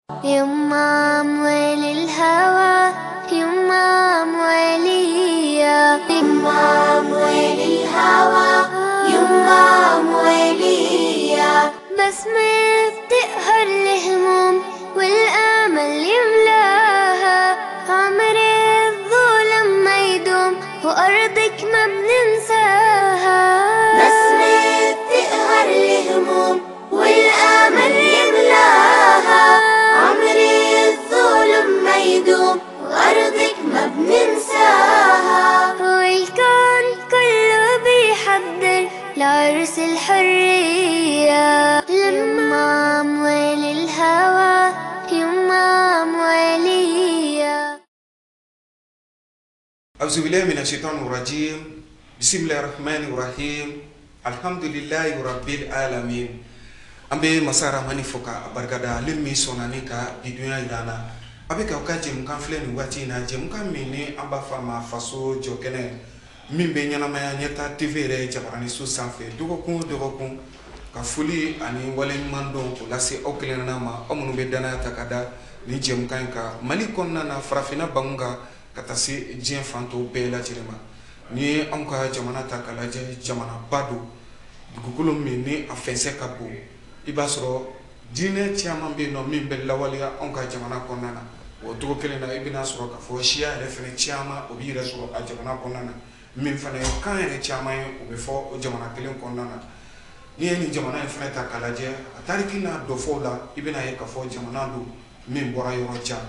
يما أموال الهوى، يما أموالية، يما أموال الهوى، يما أموالية. بسمة بتقهر الهموم والأمل يملاها، عمر الظلم ما يدوم وأرضك ما بننساها. بسمة بتقهر الهموم والأمل يملاها، عمر الظلم ما يدوم وأرضك ما بننساها. والكون كله بيحضر لعرس الحرية، لما أموال الهوى، يما أموالية. أعوذ بالله من الشيطان الرجيم. بسم الله الرحمن الرحيم. الحمد لله رب العالمين. An bɛ masa Ramani fo ka barikada, ale min sɔnna ni ka bi dunya yira an na. A bɛ k'aw ka jɛmukan filɛ nin waati in na, jɛmukan min ni an b'a fɔ a ma Faso Jɔkɛnɛ, min bɛ ɲɛnamaya Ɲɛta TV yɛrɛ jabaraniso sanfɛ dɔgɔkun o dɔgɔkun, ka foli ani waleɲuman dɔn k'o lase aw kelenkelenna ma, aw minnu bɛ danaya ta ka da nin jɛmukan in kan Mali kɔnɔna na, farafinna bangun kan, ka taa se diɲɛ fan tɔw bɛɛ lajɛlen ma. N'i ye anw ka jamana ta k'a lajɛ, jamanaba don, dugukolo min ni a fɛnsɛ ka bon. I b'a sɔrɔ diinɛ caman bɛ yen nɔ min bɛ lawaleya anw ka jamana kɔnɔna na. O cogo kelen na, i bɛna sɔrɔ k'a fɔ siya yɛrɛ fɛnɛ caman, o b'i yɛrɛ sɔrɔ a jamana kɔnɔna na, min fana ye kan yɛrɛ caman ye, o bɛ fɔ o jamana kelen kɔnɔna na. N'i ye nin jamana in fɛnɛ ta k'a lajɛ a tariki n'a dɔfɔw la, i bɛna ye k'a fɔ jamana don min bɔra yɔrɔ jan.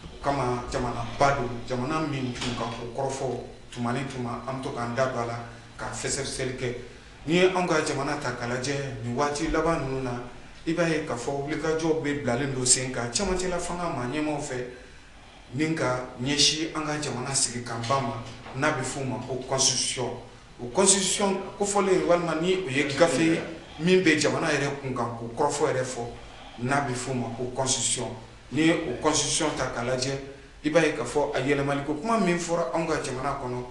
O kama jamanaba don, jamana min tun ka ko kɔrɔfɔ tuma ni tuma, an bɛ to k'an da don a la ka fɛsɛfɛsɛli kɛ. N'i ye anw ka jamana ta k'a lajɛ nin waati laban ninnu na, i b'a ye k'a fɔ wulikajɔw bɛ bilalen don sen kan cɛmancɛla fanga maa ɲɛmaaw fɛ ni ka ɲɛsin an ka jamana sigikanba ma, n'a bɛ f'o ma ko constitution. O constitution kofɔlen, walima ni o ye gafe ye min bɛ jamana yɛrɛ kunkan ko kɔrɔfɔ yɛrɛ fɔ, n'a bɛ f'o ma ko constitution. N'i ye o constitution ta k'a lajɛ, i b'a ye k'a fɔ a yɛlɛmaliko kuma min fɔra anw ka jamana kɔnɔ,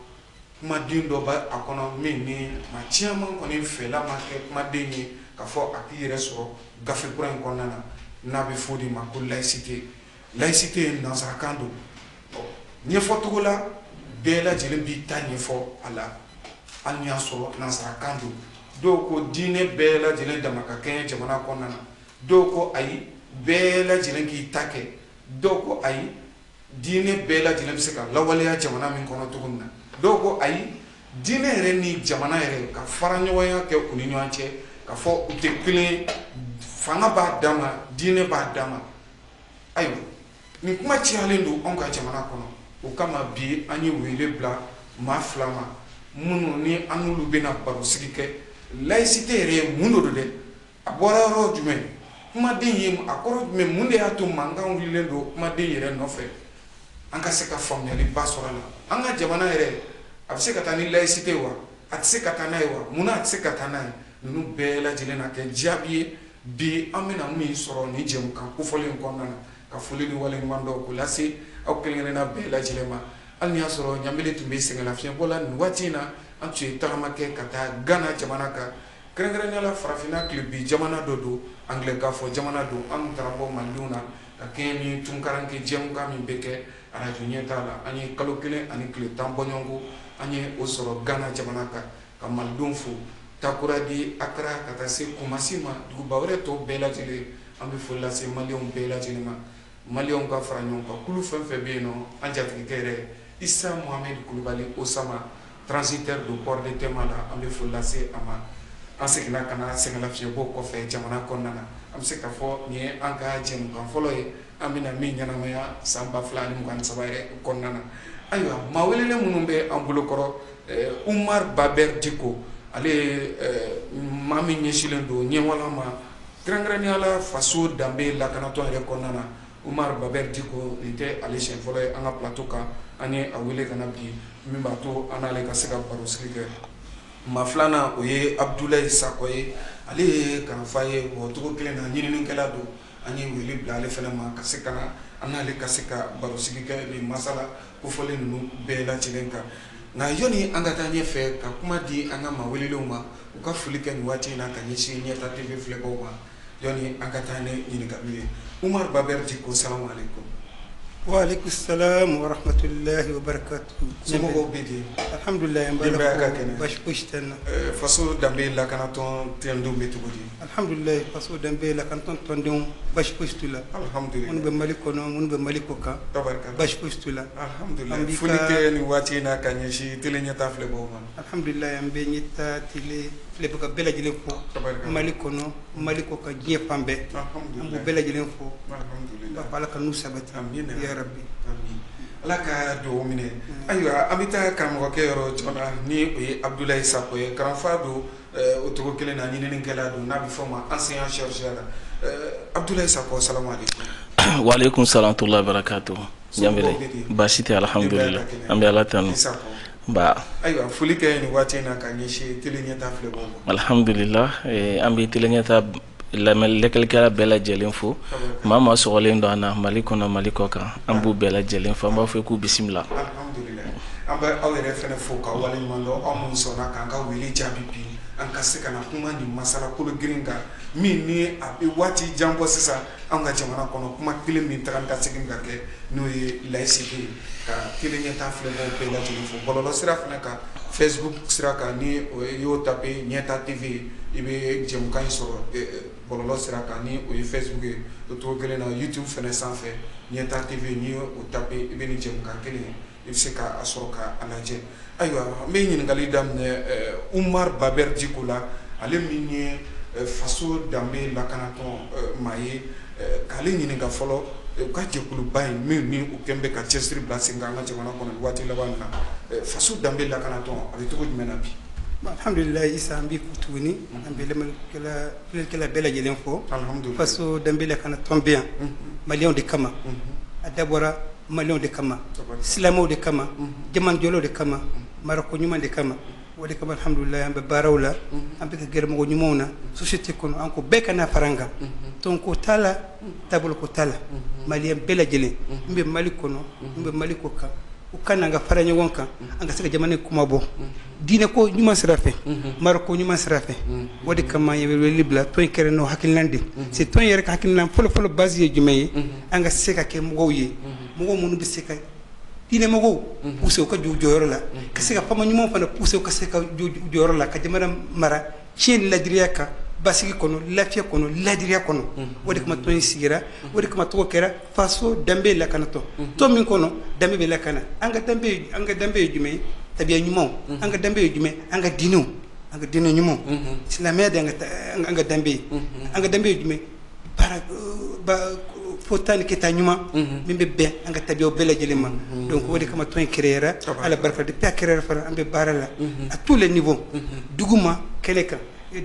kumaden dɔ b'a a kɔnɔ min ni maa caman kɔni fɛla ma kɛ kumaden ye k'a fɔ a k'i yɛrɛ sɔrɔ gafe kura in kɔnɔna na, n'a bɛ f'o de ma ko laïcité. Laïcité ye nansarakan don, ɲɛfɔcogo la bɛɛ lajɛlen b'i ta ɲɛfɔ a la, hali n'i y'a sɔrɔ nansarakan don. Dɔw ko diinɛ bɛɛ lajɛlen dama ka kɛɲɛ jamana kɔnɔna na, dɔw ko ayi, bɛɛ lajɛlen k'i ta kɛ, dɔw ko ayi, diinɛ bɛɛ lajɛlen bɛ se ka lawaleya jamana min kɔnɔ cogo min na, dɔw ko ayi, diinɛ yɛrɛ ni jamana yɛrɛ ka fara ɲɔgɔnya kɛ u ni ɲɔgɔn cɛ, k'a fɔ u tɛ kelen ye, fanga b'a dan ma, diinɛ b'a dan ma. Ayiwa, nin kuma cayalen don anw ka jamana kɔnɔ. O kama bi an ye wele bila maa fila ma minnu ni an n'olu bɛna barosigi kɛ. Laïcité yɛrɛ ye mun don dɛ, a bɔra yɔrɔ jumɛn, kumaden ye a kɔrɔ jumɛn, mun de y'a to mankan wulilen don kumaden yɛrɛ nɔfɛ, an ka se ka faamuyaliba sɔrɔ a la. An ka jamana yɛrɛ a bɛ se ka taa ni laïcité wa, a tɛ se ka taa n'a ye wa, munna a tɛ se ka taa n'a ye? Ninnu bɛɛ lajɛlen na kɛ jaabi ye bi an bɛna min sɔrɔ nin jɛmukan kofɔlen in kɔnɔna na. Ka foli ni waleɲuman dɔn k'o lase aw kelen-kelenna bɛɛ lajɛlen ma. Hali n'i y'a sɔrɔ ɲanbele tun bɛ sɛgɛnlafiɲɛbɔ la nin waati in na, an tun ye tagama kɛ ka taa Gana jamana kan, kɛrɛnkɛrɛnnenya la farafinna tilebi jamana dɔ don, angilɛ k'a fɔ jamana don. An tun taara bɔ malidenw na ka kɛɲɛ ni tunkaranke jɛmukan min bɛ kɛ arajo ɲɛta la. An ye kalo 1 ani tile 10 bɔɲɔgɔnko an ye o sɔrɔ Gana jamana kan, ka malidenw fo Takoradi, Accra, ka taa se Kumasi ma, duguba wɛrɛ tɔw bɛɛ lajɛlen. An bɛ foli lase maliyɛnw bɛɛ lajɛlen ma, maliyɛnw ka fara ɲɔgɔn kan kulu fɛn fɛn bɛ yen nɔ. An jatigikɛ yɛrɛ Isa Mohamed Kulubali Osama, transitaire do port de Tema la, an bɛ foli lase a ma. An seginna ka na sɛgɛnlafiɲɛbɔ kɔfɛ jamana kɔnɔna na. An bɛ se k'a fɔ nin ye an ka jɛmukan fɔlɔ ye an bɛna min ɲɛnamaya san 2023 yɛrɛ kɔnɔna na. Ayiwa, maa welelen minnu bɛ an bolo kɔrɔ, Umar Baber Diko, ale ye maa min ɲɛsinlen don ɲɛwalan ma, kɛrɛnkɛrɛnnenya la faso danbe lakanatɔn yɛrɛ kɔnɔna na. Umar Baber Diko, nin tɛ ale siɲɛ fɔlɔ ye an ka plateau kan. An ye a wele ka na bi min b'a to an n'ale ka se ka barosigi kɛ. Maa filanan, o ye Abudulayi Sakɔ ye, ale ye kalanfa ye, o cogo kelen na ɲininikɛla don. An ye wele bila ale fana ma ka se ka na an n'ale ka se ka barosigi kɛ nin masala kofɔlen ninnu bɛɛ lajɛlen kan. Nka yɔni an ka taa ɲɛfɛ ka kuma di an ka maa welelenw ma, u ka foli kɛ nin waati in na ka ɲɛsin Ɲɛta TV filɛbaw ma, yɔni an ka taa ni ɲininkaliw ye. Umar Baber Diko, salamu alaikum. Wa alaikum salam wa rahmatullahi wa barakatuh. Somɔgɔw bɛ di? Alhamdulillah, an b'a Denbaya ka kɛnɛ? Baasi fosi tɛ n na. Faso danbe lakanatɔn tɔndenw bɛ cogo di? Alhamdulillah, faso danbe lakanatɔn tɔndenw, baasi fosi t'u la. Alhamdulillah. Minnu bɛ Mali kɔnɔ, minnu bɛ Mali kɔ kan, Tabarikala. baasi fosi t'u la. Alhamdulillah. An b'i Foli kɛ nin waati in na ka ɲɛsin télé ɲɛta filɛbaw ma. Alhamdulillah, an bɛ ɲɛta télé filɛbaga bɛɛ lajɛlen fo. Tabarikala. Mali kɔnɔ, Mali kɔ kan, diɲɛ fan bɛɛ. An b'u bɛɛ lajɛlen fo. Alhamdulillah. N b'a fɔ Ala ka n'u sabati. Amina. Ya Rabbi. Amin. Ala ka dugawu minɛ. Ayiwa, an bɛ taa karamɔgɔkɛ yɔrɔ joona ni o ye Abudulayi Sako ye. Karamɔgɔfa don, o cogo kelen na ɲininikɛla don n'a bɛ fɔ o ma enseignant chercheur. Abudulayi Sako, salamu aleykum. Wa aleykum salam wa barakatuh. Somɔgɔw bɛ di? Baasi tɛ, alhamdulillah. Denbaya ka kɛnɛ? An bɛ Ala tanu. I Sako. Ba. Ayiwa, foli kɛ nin waati in na ka ɲɛsin télé ɲɛta filɛbaw ma. Alhamdulillah, an bɛ télé ɲɛta lamɛnlikɛla bɛɛ lajɛlen fo. Maa maa sɔgɔlen don an na Mali kɔnɔ, Mali kɔ kan, an b'u bɛɛ lajɛlen fo, an b'a fɔ k'u bisimila. Alhamdulillah, an bɛ aw yɛrɛ fɛnɛ fo k'aw waleɲuman dɔn, aw minnu sɔnna k'an ka wele jaabi bi an ka se ka na kuma nin masala kolo girin kan min ni a bɛ waati jan bɔ sisan an ka jamana kɔnɔ, kuma kelen min taga ni ka segin ka kɛ n'o ye laïcité ye. Ka télé ɲɛta filɛbaw bɛɛ lajɛlen fo bɔlɔlɔ sira fɛnɛ kan, Facebook sira kan, ni o ye i y'o taper ɲɛta TV, i bɛ jɛmukan in sɔrɔ bɔlɔlɔ sira kan ni o ye Facebook ye. O cogo kelen na YouTube fɛnɛ sanfɛ, ɲɛta TV, n'i y'o taper i bɛ nin jɛmukan kelen ye, i bɛ se k'a sɔrɔ k'a lajɛ. Ayiwa, an bɛ ɲininkali daminɛ Umar Baber Diko la, ale min ye faso danbe lakanatɔn maa ye, k'ale ɲininka fɔlɔ u ka jɛkuluba in min ni u kɛn bɛ ka cɛsiri bila sen kan an ka jamana kɔnɔ nin waati laban in na, faso danbe lakanatɔn a bɛ cogo jumɛn na bi? Alhamdulillah, Isa, an b'i fo tuguni, an bɛ lamɛnnikɛla bɛɛ lajɛlen fo. Alhamdulillah. Faso danbe lakanatɔn bɛ yan maliyɛnw de kama, a dabɔra maliyɛnw de kama, silamɛw de kama, jamanajɔlaw de kama, marako ɲuman de kama. O de kama, alhamdulillah, an bɛ baaraw la, an bɛ ka gɛrɛ mɔgɔ ɲumanw na société kɔnɔ, an ko bɛɛ ka na fara an kan. Tɔnko t'a la, taabolo ko t'a la, maliyɛn bɛɛ lajɛlen n bɛ Mali kɔnɔ, n bɛ Mali kɔ kan, u ka na an ka fara ɲɔgɔn kan, an ka se ka jamana in kuma bɔ diinɛ ko ɲuman sira fɛ, marako ɲuman sira fɛ. O de kama an ye weleli bila tɔn in kɛra n'o hakilina de c'est tɔn yɛrɛ ka hakilina fɔlɔ fɔlɔ base ye jumɛn ye? An ka se ka kɛ mɔgɔw ye, mɔgɔ minnu bɛ se ka diinɛmɔgɔw pousser u ka jɔ u jɔyɔrɔ la, ka se ka fama ɲumanw fana pousser u ka se ka jɔ u jɔyɔrɔ la, ka jamana mara tiɲɛ ni ladiriya kan, basigi kɔnɔ, lafiya kɔnɔ, ladiriya kɔnɔ. O de kama tɔn in sigira, o de kama tɔgɔ kɛra faso danbe lakanatɔn. Tɔn min kɔnɔ danbe bɛ lakana, an ka danbe ye jumɛn ye? Tabiya ɲumanw. An ka danbe ye jumɛn? An ka diinɛw, an ka diinɛ ɲumanw, silamɛya de an ka danbe ye. An ka danbe ye jumɛn? Baara ba fɔta ni kɛta ɲuman min bɛ bɛn an ka tabiyaw bɛɛ lajɛlen ma. Donc o de kama tɔn in créera. Ala barika, depuis a créera fana, an bɛ baara la à tous les niveaux, duguma, kɛnɛ kan.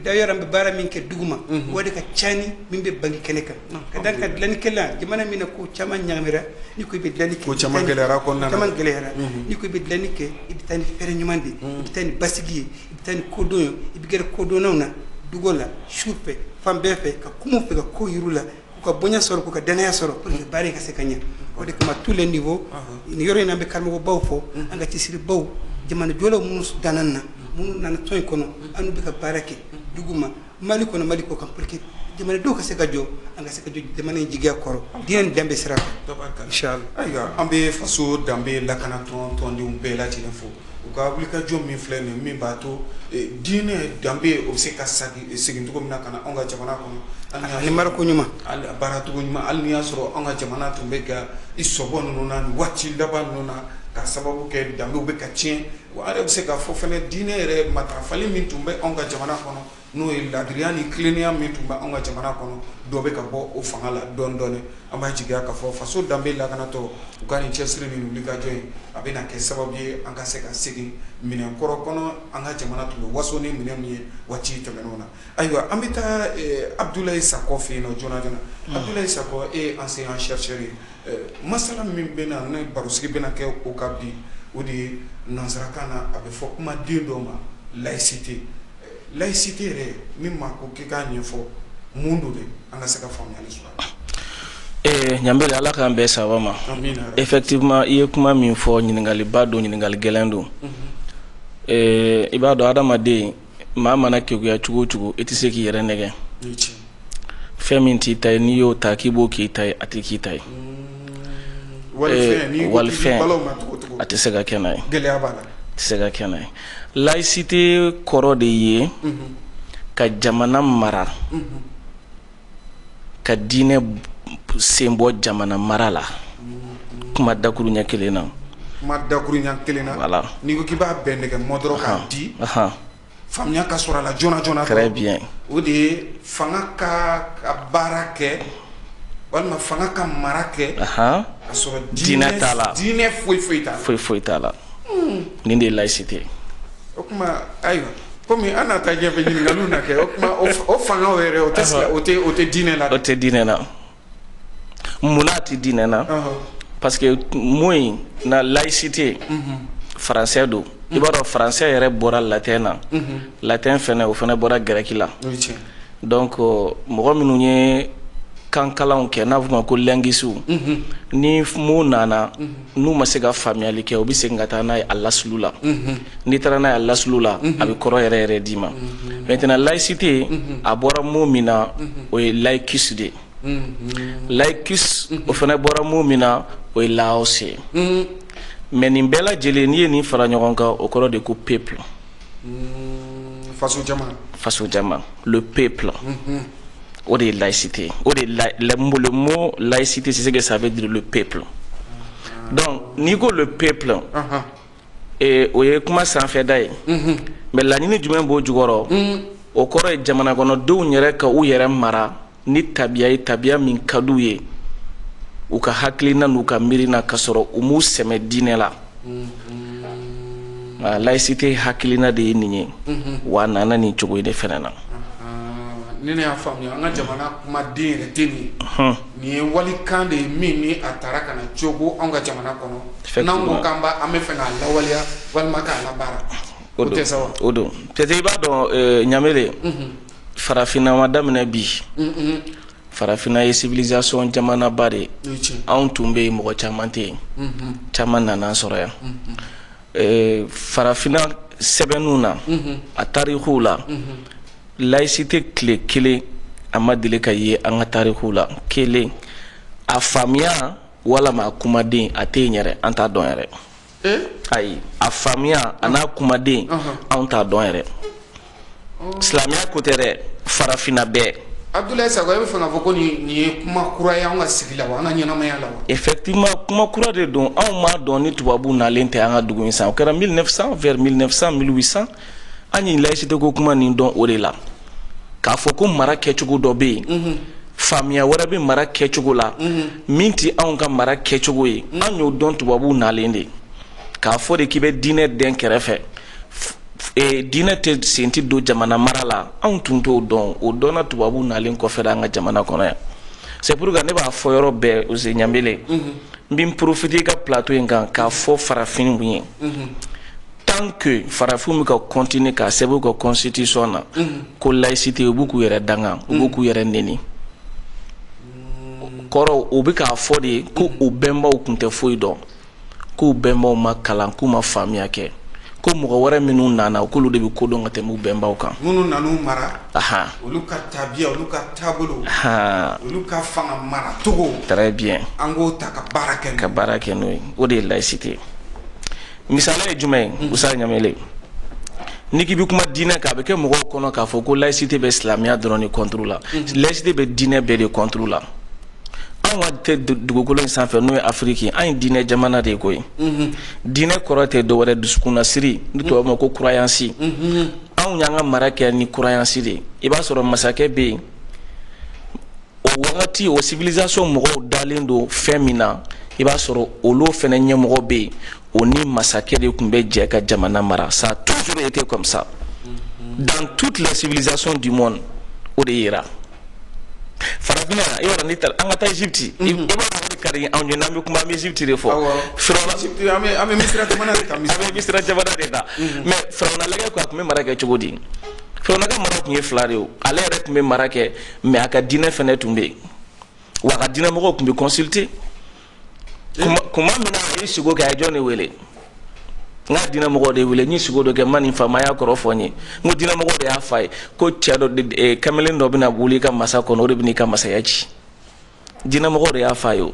D'ailleurs, an bɛ baara min kɛ duguma, o de ka ca ni min bɛ bange kɛnɛ kan. Ka d'a kan dilannikɛla, jamana min na ko caman ɲagamira, n'i ko i bɛ dilanni kɛ, Ko caman gɛlɛyara a kɔnɔna na. Caman gɛlɛyara. N'i ko i bɛ dilanni kɛ, i bɛ taa ni fɛɛrɛ ɲuman de ye, i bɛ taa ni basigi ye, i bɛ taa ni kodɔn ye, i bɛ gɛrɛ kodɔnnaw na dugu la, su fɛ, fan bɛɛ fɛ, ka kuma u fɛ, ka ko yir'u la, k'u ka bonya sɔrɔ, k'u ka danaya sɔrɔ pour que baara in ka se ka ɲɛ. O de kama tous les niveaux, nin yɔrɔ in na, an bɛ karamɔgɔbaw fɔ, an ka cɛsiribaw, jamanajɔlaw minnu danna na, minnu nana tɔn in kɔnɔ, an n'u bɛ ka baara kɛ duguma, Mali kɔnɔ, Mali kɔ kan, pour que jamanadenw ka se ka jɔ, an ka se ka jɔ jamana in jigiya kɔrɔ diinɛ ni danbe sira kan, inchallah. Ayiwa, an bɛ faso danbe lakanatɔn tɔndenw bɛɛ lajɛlen fo u ka wulikajɔ min filɛ nin min b'a to diinɛ danbe o bɛ se ka segin cogo min na ka na anw ka jamana kɔnɔ. Ani marako ɲuman. Baaracogo ɲuman, hali n'i y'a sɔrɔ anw ka jamana tun bɛ ka i sɔbɔ ninnu na nin waati laban ninnu na, ka sababu kɛ danbew bɛ ka tiɲɛ wa, an yɛrɛ bɛ se k'a fɔ fɛnɛ diinɛ yɛrɛ matarafali min tun bɛ anw ka jamana kɔnɔ, n'o ye ladiriya ni tilennenya min tun bɛ anw ka jamana kɔnɔ, dɔ bɛ ka bɔ o fanga la dɔɔni dɔɔni. An b'a jigiya k'a fɔ faso danbe lakanatɔ, u ka nin cɛsiri ni wulikajɔ in, a bɛna kɛ sababu ye an ka se ka segin minɛnkɔrɔ kɔnɔ an ka jamana tun bɛ waso ni minɛn min ye waati tɛmɛnenw na. Ayiwa, an bɛ taa Abudulayi Sakɔ fɛ yen nɔ joona joona. Abudulayi Sakɔ, e ye enseignant chercheur ye. Masala min bɛ na ne barosigi bɛna kɛ o kan bi, o de ye nansarakan na a bɛ fɔ kumaden dɔ ma laïcité. Laïcité yɛrɛ, ni maa ko k'i k'a ɲɛfɔ, mun don de, an ka se ka faamuyali sɔrɔ a la? Ɲanbele, Ala k'an bɛɛ saba ma. Amina. Effectivement, i ye kuma min fɔ, ɲininkaliba don, ɲininkali gɛlɛn don. I b'a dɔn, adamaden maa mana keguya cogo o cogo, i tɛ se k'i yɛrɛ nɛgɛ. Fɛn min t'i ta ye, n'i y'o ta k'i b'o k'i ta ye, a tɛ k'i ta ye. Walifɛn, walifɛn a tɛ se ka kɛ n'a ye. Gɛlɛya b'a la. Tɛ se ka kɛ n'a ye. Laïcité kɔrɔ de ye ka jamana mara, ka diinɛ sen bɔ jamana mara la. Kuma dakuru ɲɛ kelen na. Kuma dakuru ɲɛ kelen na. Voilà. N'i ko k'i b'a bɛn nɛgɛ mɔ dɔrɔn k'a di. Faamuya ka sɔrɔ a la joona joona. Très bien. O de ye fanga ka baara kɛ walima fanga ka mara kɛ. Ka sɔrɔ diinɛ t'a la. Diinɛ foyi foyi t'a la. Foyi foyi t'a la. Nin de ye laïcité ye. O tuma ayiwa, komi an n'a ta ɲɛfɛ ɲininkaliw na kɛ, o tuma o fangaw yɛrɛ o tɛ o tɛ diinɛ la. O tɛ diinɛ na. Munna a tɛ diinɛ na? Parce que mot in na, laïcité, français don. I b'a dɔn français yɛrɛ bɔra latin na. Latin fɛnɛ, o fɛnɛ bɔra grec la. Donc mɔgɔ minnu ye kankalanw kɛ, n'a fɔ ma ko linguistes, ni mun nana n'u ma se ka faamuyali kɛ, u bɛ segin ka taa n'a ye a lasulu la. N'i taara n'a ye a lasulu la, a bɛ kɔrɔ yɛrɛ yɛrɛ d'i ma. Maintenant, laïcité, a bɔra mot min na, o ye laïcus de ye. Laïcus, o fana bɔra mot min na, o ye laos ye. Mais nin bɛɛ lajɛlen, n'i ye nin fara ɲɔgɔn kan, o kɔrɔ de ko peuple. Faso jama. Faso jama, le peuple. O de ye laïcité. O de le mot laïcité, c'est ce que ça veut dire, le peuple. Donc n'i ko le peuple, o ye kuma sanfɛda ye. Mais laɲini jumɛn b'o jukɔrɔ? O kɔrɔ ye jamana kɔnɔdenw yɛrɛ ka u yɛrɛ mara ni tabiya ye, tabiya min ka d'u ye, u ka hakilina n'u ka miirina, ka sɔrɔ u m'u sɛmɛ diinɛ la. Laïcité hakilina de ye nin ye, wa a nana nin cogo in de fɛnɛ na. Ni ne y'a faamuya, an ka jamana kumaden yɛrɛ tɛ nin ye. Nin ye walikan de ye min ni a taara ka na cogo anw ka jamana kɔnɔ, n'an ko k'an b'a an bɛ fɛ k'a lawaleya walima k'a labaara. O tɛ sa wa? O don. Peut-être i b'a dɔn, Ɲamele, farafinna ma daminɛ bi. Farafinna ye civilisation jamanaba de ye. Anw tun bɛ yen, mɔgɔ caman tɛ yen, caman nana an sɔrɔ yan. Farafinna sɛbɛnniw na, a tarikuw la, laïcité tile kelen a ma deli ka ye an ka tarikuw la. Kelen a faamuya walama a kumaden, a tɛ yen yɛrɛ, an t'a dɔn yɛrɛ. Ayi, a faamuya a n'a kumaden, anw t'a dɔn yɛrɛ. Silamɛya ko tɛ dɛ, farafinna bɛɛ. Abdoulaye Sakɔ, e bɛ fɛ k'a fɔ ko nin ye kuma kura ye an ka sigi la wa, an ka ɲɛnamaya la wa? Effectivement, kuma kura de don. Anw m'a dɔn ni tubabuw nalen tɛ an ka dugu in san. O kɛra 1900, vers 1900, 1800. An ye laïcité ko kuma nin dɔn o de la. K'a fɔ ko mara kɛcogo dɔ bɛ yen, faamuya wɛrɛ bɛ mara kɛcogo la min tɛ anw ka mara kɛcogo ye. An y'o dɔn tubabuw nalen de. K'a fɔ de k'i bɛ diinɛ dɛn kɛrɛfɛ, diinɛ tɛ sen tɛ don jamana mara la, anw tun t'o dɔn. O dɔnna tubabuw nalen kɔfɛ an ka jamana kɔnɔ yan. C'est pourquoi ne b'a fɔ yɔrɔ bɛɛ, Ose Ɲanbele, n bɛ n profiter i ka plateau in kan k'a fɔ farafinw ye, tant que farafinw bɛ ka continuer k'a sɛbɛn u ka constitution na ko laïcité, u b'u k'u yɛrɛ danga, u b'u k'u yɛrɛ neni. Kɔrɔ, u bɛ k'a fɔ de ko u bɛnbaw tun tɛ foyi dɔn, k'u bɛnbaw ma kalan, k'u ma faamuya kɛ, ko mɔgɔ wɛrɛ minnu nana, k'olu de bɛ ko dɔn ka tɛmɛ u bɛnbaw kan. Minnu nan'u mara, olu ka tabiya, olu ka taabolo, olu ka fanga maracogo. Très bien. An k'o ta ka baara kɛ. Ka baara kɛ n'o ye, o de ye laïcité ye. Misaliya ye jumɛn ye, Usa Ɲamele? N'i k'i bɛ kuma diinɛ kan, a bɛ kɛ mɔgɔw kɔnɔ k'a fɔ ko laïcité bɛ silamɛya dɔrɔn de contre la. Laïcité bɛ diinɛ bɛɛ de contre la. Anw ka tɛ dugukolo in sanfɛ, n'o ye Afiriki ye, an ye diinɛ jamana de ye koyi. Diinɛ kɔrɔ tɛ dɔwɛrɛ, dusukunnasiri, ni tubabu ma ko croyance. Anw y'an ka mara kɛ ni croyance de ye. I b'a sɔrɔ masakɛ bɛ yen, o wagati o civilisation mɔgɔw dalen don fɛn min na, i b'a sɔrɔ olu fɛnɛ ɲɛmɔgɔ bɛ yen, o ni masakɛ de tun bɛ jɛ ka jamana mara. Ça a toujours été comme ça dans toutes les civilisations du monde. O de yera farafinna. I b'a dɔn, n'i taara, an ka taa Égypte, i b'a dɔn o de ka di anw ye. N'an bɛ kuma, an bɛ Égypte de fɔ. Firawuna, an bɛ Misira jamana de ta. An bɛ Misira jamana de ta. Mais Firawuna lajɛ ko a tun bɛ mara kɛ cogo di? Firawuna ka mara tun ye fila de ye. O ale yɛrɛ tun bɛ mara kɛ, mais a ka diinɛ fɛnɛ tun bɛ yen, wa a ka diinɛmɔgɔw tun bɛ consulter. Kuma min na a ye siko kɛ, a ye jɔn de wele? N ka diinɛmɔgɔw de wele, n ye siko dɔ kɛ, n ma nin faamu, a y'a kɔrɔ fɔ n ye. N ko diinɛmɔgɔw de y'a f'a ye ko cɛ dɔ, kamalen dɔ bɛna wuli i ka masa kɔnɔ, o de bɛn'i ka masaya ci. Diinɛmɔgɔw de y'a f'a ye. O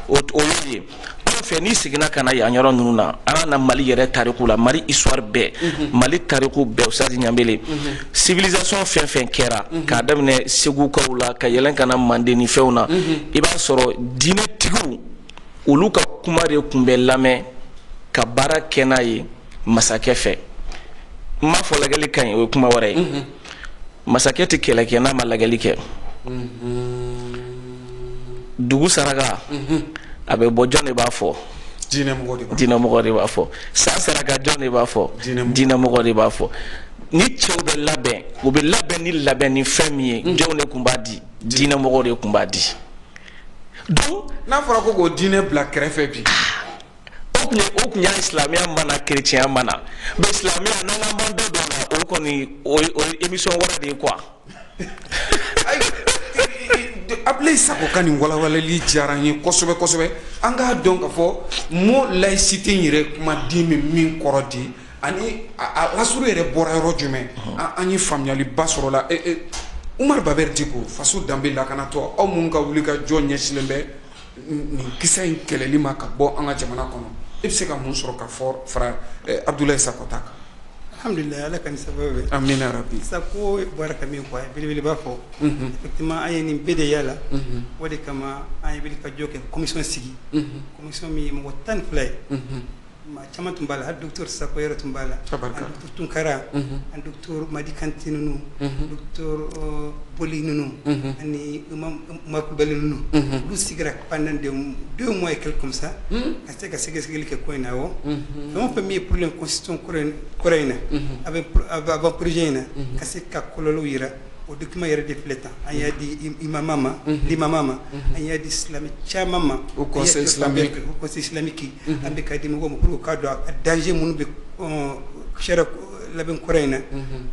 y'o ye. Anw fɛ, n'i seginna ka na yan yɔrɔ ninnu na, an ka na Mali yɛrɛ tariku la, Mali histoire bɛɛ, Mali tariku bɛɛ, Ustaz Ɲanbele, civilisation fɛn fɛn kɛra k'a daminɛ Segukaw la ka yɛlɛn ka na Manden ni fɛnw na, i b'a sɔrɔ diinɛtigiw olu ka kuma de tun bɛ lamɛn ka baara kɛ n'a ye masakɛ fɛ. N m'a fɔ lajɛli ka ɲi, o ye kuma wɛrɛ ye. Masakɛ tɛ kɛlɛ kɛ n'a ma lajɛli kɛ. Dugu saraka a bɛ bɔ, jɔn de b'a fɔ? Diinɛmɔgɔ de b'a fɔ. San saraka, jɔn de b'a fɔ? Diinɛmɔgɔ de b'a fɔ. Ni cɛw bɛ labɛn, u bɛ labɛn ni labɛn ni fɛn min ye, jɔnw de tun b'a di? Diinɛmɔgɔw de tun b'a di. Donc n'a fɔra ko k'o diinɛ bila kɛrɛfɛ bi, o tun y'a silamɛya mana, chrétien mana, mais silamɛya n'an k'an b'an da don a la, o kɔni o ye émission wɛrɛ de ye quoi. Abdoulaye Sacko ka nin walawalali diyara n ye kosɛbɛ kosɛbɛ. An k'a dɔn k'a fɔ mot laïcité in yɛrɛ kumaden bɛ min kɔrɔ di, ani a lasuru yɛrɛ bɔra yɔrɔ jumɛn, an ye faamuyaliba sɔrɔ la. Oumar Baber Dicko, faso danbe lakanatɔ, aw mun ka wuli ka jɔ ɲɛsinnen bɛ nin kisɛ in kɛlɛli ma ka bɔ an ka jamana kɔnɔ, e bɛ se ka mun sɔrɔ ka fɔ fara Abdoulaye Sacko ta kan? Alhamdulillah, Ala ka ni sababu bɛn. Amina rabi. Sacko bɔra ka min fɔ, a ye belebeleba fɔ. Effectivement, an ye nin bɛɛ de yala. O de kama an ye wuli ka jɔ kɛ, commission sigi, commission min ye mɔgɔ 12 ye. Maa caman tun b'a la, hali docteur Sacko yɛrɛ tun b'a la, Tabarikala. Ani docteur Tunkara, ani docteur Madi Kante ninnu, docteur Boli ninnu, ani Imam Umar Kulubali ninnu. Olu sigira pendant 2 mois et quelques comme ça ka se ka sɛgɛsɛgɛli kɛ ko in na. Awɔ, fɛn o fɛn min ye problème constitution kɔrɔ in na, a bɛ avant projet in na, ka se ka kɔlɔlɔw yira. O document yɛrɛ de filɛ tan. An y'a di imama ma, limama ma, an y'a di silamɛ caman ma. Au Conseil islamique. Au Conseil islamique. An bɛ ka di mɔgɔw ma pour que u k'a dɔn a danger minnu bɛ sariya labɛn kɔrɔ in na,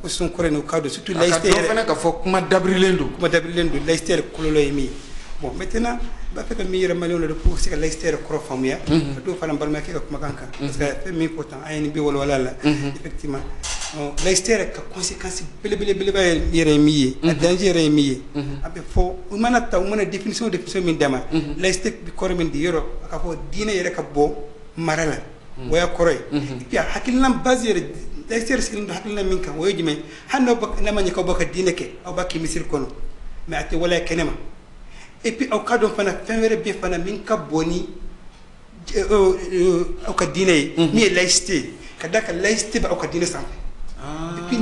constitution kɔrɔ in na, u k'a dɔn surtout A ka laïcité dɔn yɛrɛ. Fana k'a fɔ kuma dabirilen don. Kuma dabirilen don, laïcité yɛrɛ kɔlɔlɔ ye min ye. Bon, maintenant n b'a fɛ ka min yɛrɛ maliyɛnw na pour que se ka laïcité yɛrɛ kɔrɔ faamuya, ka dɔw fara n balimakɛ ka kumakan kan, parce que fɛn min fɔ tan, an ye nin bɛɛ walawala la. Effectivement, laïcité yɛrɛ ka conséquence belebelebeleba yɛrɛ ye min ye, a danger yɛrɛ ye min ye, a bɛ fɔ u mana ta, u mana définition min d'a ma, laïcité bɛ kɔrɔ min di yɔrɔ, a ka fɔ diinɛ yɛrɛ ka bɔ mara la, o y'a kɔrɔ ye. Et puis a hakilina base yɛrɛ, laïcité yɛrɛ sigilen don hakilina min kan, o ye jumɛn? Hali n'aw n'a ma ɲɛ k'aw b'a ka diinɛ kɛ, aw b'a kɛ misiri kɔnɔ, mais a tɛ waleya kɛnɛ ma. Et puis aw ka dɔn fana, fɛn wɛrɛ bɛ fana min ka bon ni aw ka diinɛ ye, min ye laïcité ye, ka d'a kan laïcité bɛ aw ka diinɛ sanfɛ. Et puis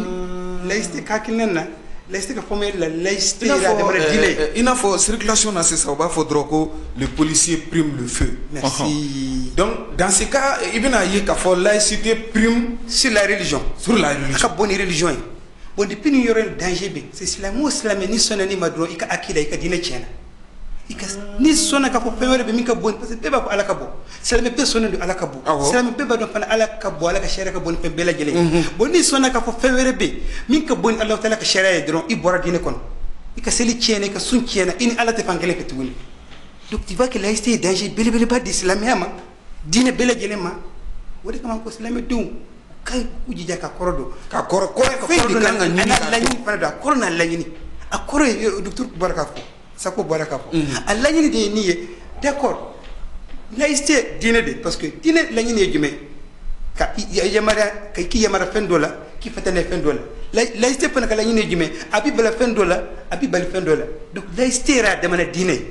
laïcité ka hakilina na, laïcité ka formule la, laïcité I n'a yɛrɛ a damana diinɛ ye. fɔ i n'a fɔ circulation na sisan, u b'a fɔ dɔrɔn ko le policier prime le feu. Merci. Donc dans ce cas, i bɛna ye k'a fɔ laïcité prime sur la religion. Sur la A religion. ka bon ni religion ye. Bon, depuis nin yɔrɔ in danger bɛ, c'est silamɛ o silamɛ, ni sɔnna nin ma dɔrɔn, i ka akida, i ka diinɛ tiɲɛna. I ka ni sɔnna k'a fɔ fɛn wɛrɛ bɛ min ka bon, parce que bɛɛ b'a fɔ Ala ka bon, silamɛ bɛɛ sɔnnen don Ala ka bon. Awɔ. Silamɛ bɛɛ b'a dɔn fana Ala ka bon, Ala ka sariya ka bon ni fɛn bɛɛ lajɛlen ye. Bon, ni sɔnna k'a fɔ fɛn wɛrɛ bɛ min ka bon ni Alahu taala ka sariya ye dɔrɔn, i bɔra diinɛ kɔnɔ, i ka seli tiɲɛna, i ka sun tiɲɛna, i ni Ala tɛ fan kelen fɛ tuguni. Donc tu vois que laïcité ye danger belebeleba di silamɛya ma, diinɛ bɛɛ lajɛlen ma. O de kama ko silamɛdenw ka k'u jija ka kɔrɔ dɔn. Ka kɔrɔ kɔrɔ fɛn de kan ka ɲini a n'a k'a dɔn. Laɲini fana don, a kɔrɔ n'a laɲini. A kɔrɔ ye, docteur bɔra k'a fɔ, Sacko bɔra k'a fɔ, a laɲini de ye nin ye. D'accord, laïcité diinɛ de, parce que diinɛ laɲini ye jumɛn? Ka i yamaruya, ka k'i yamaruya fɛn dɔ la, k'i fatana fɛn dɔ la. Laïcité fana ka laɲini ye jumɛn? A b'i bila fɛn dɔ la, a b'i bali fɛn dɔ la. Donc laïcité yɛrɛ a damana diinɛ ye.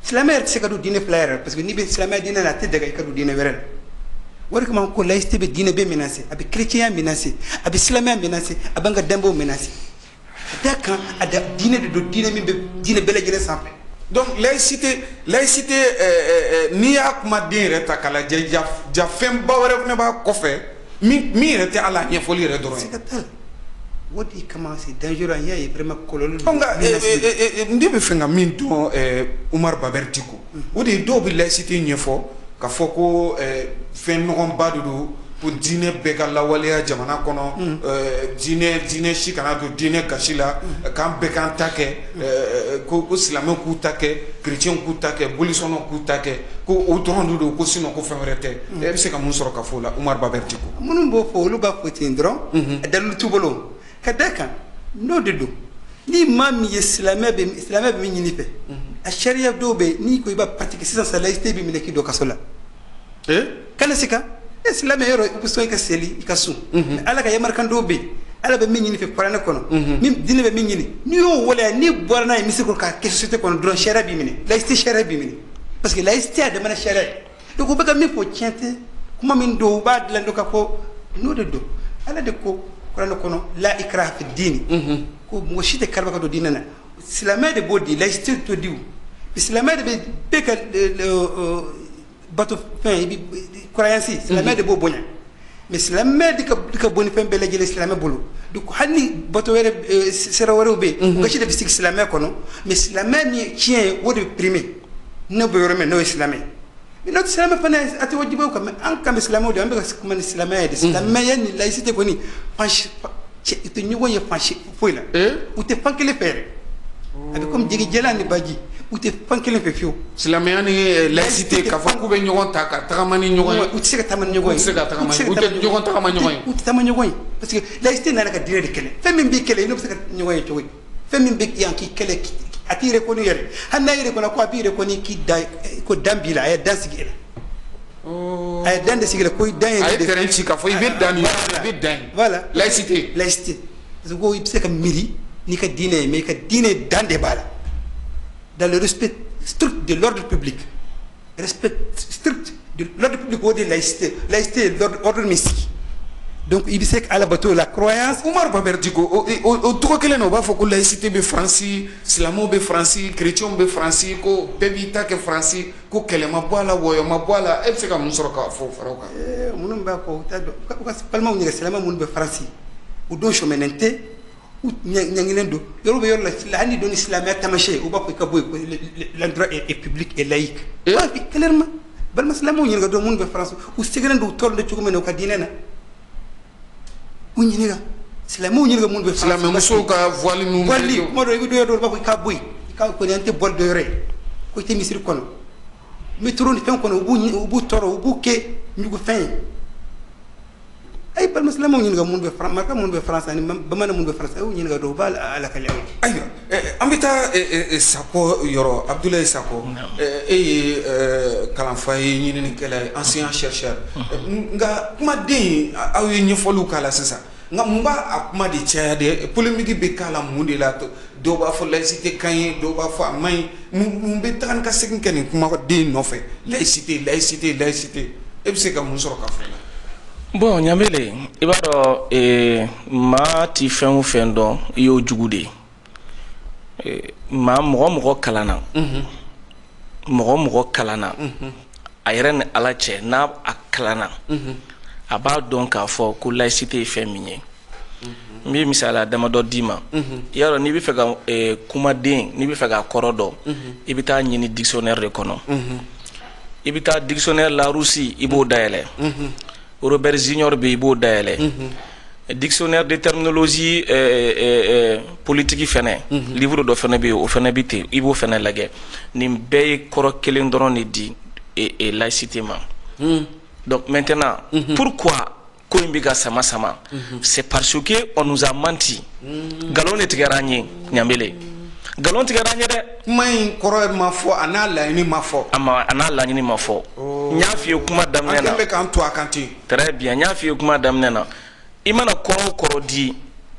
Silamɛ yɛrɛ tɛ se ka don diinɛ fila yɛrɛ la, parce que n'i bɛ silamɛya diinɛ la, a tɛ daga i ka don diinɛ wɛrɛ la. O de kama ko laïcité bɛ diinɛ bɛɛ menacer, a bɛ chrétien menacer, a bɛ silamɛya menacer, a b'an ka danbew menacer. Ka d'a kan a da diinɛ de don, diinɛ min bɛ diinɛ bɛɛ lajɛlen sanfɛ. Donc laïcité, n'i y'a kumaden yɛrɛ ta k'a lajɛ, ja fɛnba wɛrɛ fana b'a kɔfɛ min yɛrɛ tɛ hali a ɲɛfɔli yɛrɛ dɔrɔn ye. Siga t'a la, o de kama c'est dangereux. An y'a ye vraiment kɔlɔlɔ Ɔ, nka menace bɛ. Ne bɛ fɛ ka min dɔn, Oumar Baber Dicko, o de ye dɔw bɛ laïcité ɲɛfɔ k'a fɔ ko fɛn nɔgɔnba de don. Ko diinɛ bɛɛ ka lawaleya jamana kɔnɔ, diinɛ si kana don diinɛ gasi la, k'an bɛɛ k'an ta kɛ, ko silamɛw k'u ta kɛ, chrétiens k'u ta kɛ, bolisɔnnaw k'u ta kɛ, ko o dɔrɔn de don, ko sinon ko fɛn wɛrɛ tɛ. E bɛ se ka mun sɔrɔ ka fɔ o la, Umaru Babɛri Diko? Minnu b'o fɔ, olu b'a fɔ ten dɔrɔn, a dalilu t'u bolo. Ka d'a kan, n'o de don, ni maa min ye silamɛ bɛ, silamɛ bɛ min ɲini fɛ, a sariya dɔw bɛ yen, n'i ko i b'a pratiquer sisan, sa laïcité bɛ minɛ k'i don kaso la. Kana se ka e silamɛ yɔrɔ, i bɛ sɔn i ka seli, i ka sun. Ala ka yamarukan dɔw bɛ yen, Ala bɛ min ɲini fɛ kuranɛ kɔnɔ, min diinɛ bɛ min ɲini, n'i y'o waleya, n'i bɔra n'a ye misiri kɔnɔ k'a kɛ société kɔnɔ dɔrɔn, sariya b'i minɛ, laïcité sariya b'i minɛ, parce que laïcité a damana sariya ye. Donc u bɛ ka min fɔ, tiɲɛ tɛ. Kuma min don, u b'a dilan dɔ ka fɔ, n'o de don, Ala de ko kuranɛ kɔnɔ: la ikraha fi dini, ko mɔgɔ si tɛ kariba ka don diinɛ na. Silamɛ de b'o di, laïcité t'o di. O silamɛ de bɛ bɛɛ ka bato fɛn, i bi croyance, silamɛ de b'o bonya. Mais silamɛ de ka bon ni fɛn bɛɛ lajɛlen silamɛ bolo. Donc hali ni bato wɛrɛ, sira wɛrɛw bɛ yen, o gasi de bɛ sigi silamɛ kɔnɔ. Mais silamɛ min tiɲɛ ye, o de bɛ primer. N'o bɛ yɔrɔ min, n'o ye silamɛ ye. Mais n'o tɛ silamɛ fana, a tɛ wajibi o kan. Mais an kan bɛ silamɛw de, an bɛ ka kuma ni silamɛya de. Silamɛya ni laïcité kɔni, fan si u tɛ ɲɔgɔn ye fan si foyi la. U tɛ fan kelen fɛ yɛrɛ. A bɛ comme jɛgɛjalan ni baji, u tɛ fan kelen fɛ fiyewu. Silamɛya ni laïcité, k'a fɔ k'u bɛ ɲɔgɔn ta ka tagama ni ɲɔgɔn ye? U tɛ se ka taama ni ɲɔgɔn ye. U tɛ se ka tagama, u tɛ ɲɔgɔn tagama ɲɔgɔn ye. U tɛ taama ɲɔgɔn ye, parce que laïcité nana ka diinɛ de kɛlɛ. Fɛn min b'i kɛlɛ, i n'o bɛ se ka ɲɔgɔn ye cogo di? Fɛn min bɛ yan k'i kɛlɛ, a t'i reconnu yɛrɛ. Hali n'a y'i reconnu, ko a b'i reconnu k'i da, ko dan b'i la, a ye dan sigi e la. A ye dan de sigi la, ko i dan ye. A ye terrain ci k'a fɔ i bɛ dan nin, i bɛ dan yen. Voilà. Laïcité. Laïcité, parce que ko i bɛ se ka miiri n'i ka diinɛ ye, mais i ka diinɛ dan de b'a la, dans le respect strict de l'ordre public. Respect strict de l'ordre public, o de ye laïcité. Laïcité ye l'ordre, ordre min sigi. Donc i bɛ se ka Ala bato, la croyance. Umaru Babɛri Diko, o tɔgɔ kelen na, u b'a fɔ ko laïcité bɛ Faransi, silamɛw bɛ Faransi, chrétiens bɛ Faransi, ko bɛɛ b'i ta kɛ Faransi, ko kɛlɛ ma bɔ a la, wɔyɔ ma bɔ a la. E bɛ se ka mun sɔrɔ k'a fɔ fara o kan? Minnu b'a fɔ, u t'a dɔn. U ka balimaw ɲininka, silamɛ minnu bɛ Faransi, u don sɔmɛnɛn tɛ, u ɲangilen don. Yɔrɔ bɛ yɔrɔ la, hali ni don ni silamɛya taamasiyɛn, u b'a fɔ i ka bɔ yen, l'endroit est public et laïque. U b'a fɔ clairement. Balima silamɛw ɲininka dɔrɔn, minnu bɛ Faransi, u sɛgɛnnen don, u tɔɔrɔ don cogo min na u ka diinɛ na. U ɲininka, silamɛw ɲininka minnu bɛ Faransi. Silamɛmusow ka voile ninnu. Voile, kuma dɔ i bɛ don yɔrɔ dɔ, u b'a fɔ i ka bɔ yen, i ka kɔni an tɛ bɔ dɔ yɔrɔ ye, ko i tɛ misiri kɔnɔ, métro ni fɛn kɔnɔ, u b'u tɔɔrɔ, u b'u kɛ ɲugufɛn ye. A ye balima silamɛw ɲininka minnu bɛ Faransi, maraka minnu bɛ Faransi ani bamanan minnu bɛ Faransi, a y'u ɲininka dɔrɔn, u b'a lakale aw ye. Ayiwa, an bɛ taa Sakɔ yɔrɔ, Abudulayi Sakɔ. E ye kalanfa ye, ɲininikɛla ye, enseignant chercheur. Nka kumaden, aw ye ɲɛfɔliw k'a la sisan, nka mun b'a a kuma de caya dɛ? Polémique bɛ k'a la mun de la? Dɔw b'a fɔ laïcité ka ɲi, dɔw b'a fɔ a man ɲi. Mun bɛ taga ni ka segin kɛ nin kumaden nɔfɛ? Laïcité, laïcité, laïcité, e bɛ se ka mun sɔrɔ ka fɔ o la? Bon, Ɲamele, i b'a dɔn, maa ti fɛn o fɛn dɔn, i y'o jugu de ye. Maa mɔgɔ mɔgɔ kalanna, mɔgɔ mɔgɔ kalanna, a yɛrɛ ni Ala cɛ, n'a a kalanna, a b'a dɔn k'a fɔ ko laïcité ye fɛn min ye. N bɛ misaliya damadɔ d'i ma. I y'a dɔn, n'i bɛ fɛ ka kumaden, n'i bɛ fɛ k'a kɔrɔ dɔn, i bɛ taa ɲini dictionnaire de kɔnɔ. I bɛ taa dictionnaire Larousse, i b'o dayɛlɛ. Robert Junior bɛ, i b'o dayɛlɛ. Dictionnaire de terminologie politique fɛnɛ, livre dɔ fɛnɛ bɛ yen, o fɛnɛ bɛ ten, i b'o fɛnɛ lajɛ. Nin bɛɛ ye kɔrɔ kelen dɔrɔn de di laïcité ma. Donc maintenant, pourquoi ko in bɛ ka sama sama? C'est parce que on nous a menti. Nkalon de tigɛra an ye, Ɲanbele, nkalon tigɛra an ye dɛ. Kuma in kɔrɔ ma fɔ, a n'a laɲini ma fɔ. A ma, a n'a laɲini ma fɔ. N y'a f'i ye kuma daminɛ na. An kɛlen bɛ k'an to a kan ten. Très bien, n y'a f'i ye kuma daminɛ na. I mana kɔrɔ o kɔrɔ di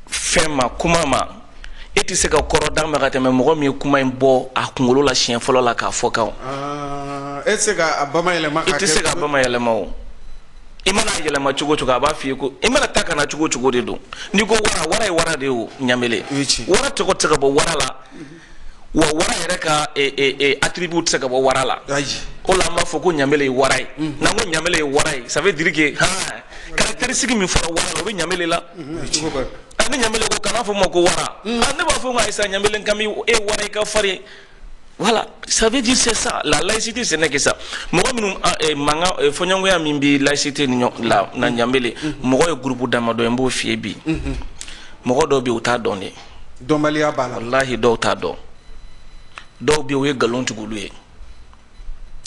fɛn ma, kuma ma, e tɛ se ka kɔrɔ d'a ma ka tɛmɛ mɔgɔ min ye kuma in bɔ a kunkolo la siɲɛ fɔlɔ la k'a fɔ kan. E tɛ se ka bamayɛlɛma. I tɛ se ka bamayɛlɛma o. I mana yɛlɛma cogo o cogo, a b'a f'i ye ko i mana taa ka na cogo o cogo de don. N'i ko wara, wara ye wara de ye o, Ɲamele. Wara tɔgɔ tɛ se ka bɔ wara la, wa wara yɛrɛ ka attribut tɛ se ka bɔ wara la. O la an b'a fɔ ko Ɲamele ye wara ye. N'an ko Ɲamele ye wara ye, ça veut dire que han caractéristique min fɔra wara la, o bɛ Ɲamele la. Ni Ɲamele ko kana fɔ ma ko wara, ne b'a fɔ ko ayi sa, Ɲamele n kan bɛ e wara, i ka farin. Voilà, ça veut dire c'est ça. La laïcité, ce n'est que ça. Mɔgɔ minnu mankan fɔɲɔgɔnya min bɛ laïcité ni ɲɔgɔn la na ɲanbele, mɔgɔ ye groupe damadɔ ye, n b'o f'i ye bi. Mɔgɔ dɔw bɛ yen, u t'a dɔn de. Dɔnbaliya b'a la. Walahi, dɔw t'a dɔn. Dɔw bɛ yen, o ye nkalon tigɛ olu ye.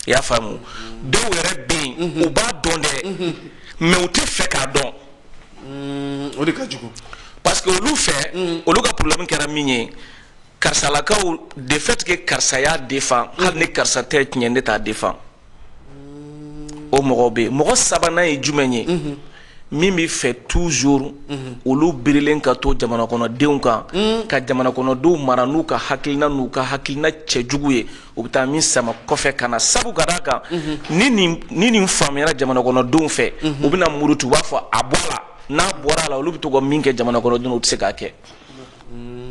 I y'a faamu? Dɔw yɛrɛ bɛ yen, u b'a dɔn dɛ, mais u tɛ fɛ k'a dɔn. O de ka jugu. Parce que olu fɛ, olu ka problème kɛra min ye, karisalakaw, de fait que karisa y'a défend, hali ni karisa tɛ tiɲɛ, ne t'a défend. O mɔgɔw bɛ yen. Mɔgɔ sabanan ye jumɛn ye? Min bɛ fɛ toujours olu birilen ka to jamana kɔnɔdenw kan, ka jamana kɔnɔdenw mara n'u ka hakilina, n'u ka hakilina cɛjugu ye, u bɛ taa min sama kɔfɛ ka na. Sabu ka d'a kan, ni nin faamuyara jamana kɔnɔdenw fɛ, u bɛna muruti, u b'a fɔ a bɔ a la. N'a bɔra a la, olu bɛ to ka min kɛ jamana kɔnɔdenw, u tɛ se k'a kɛ.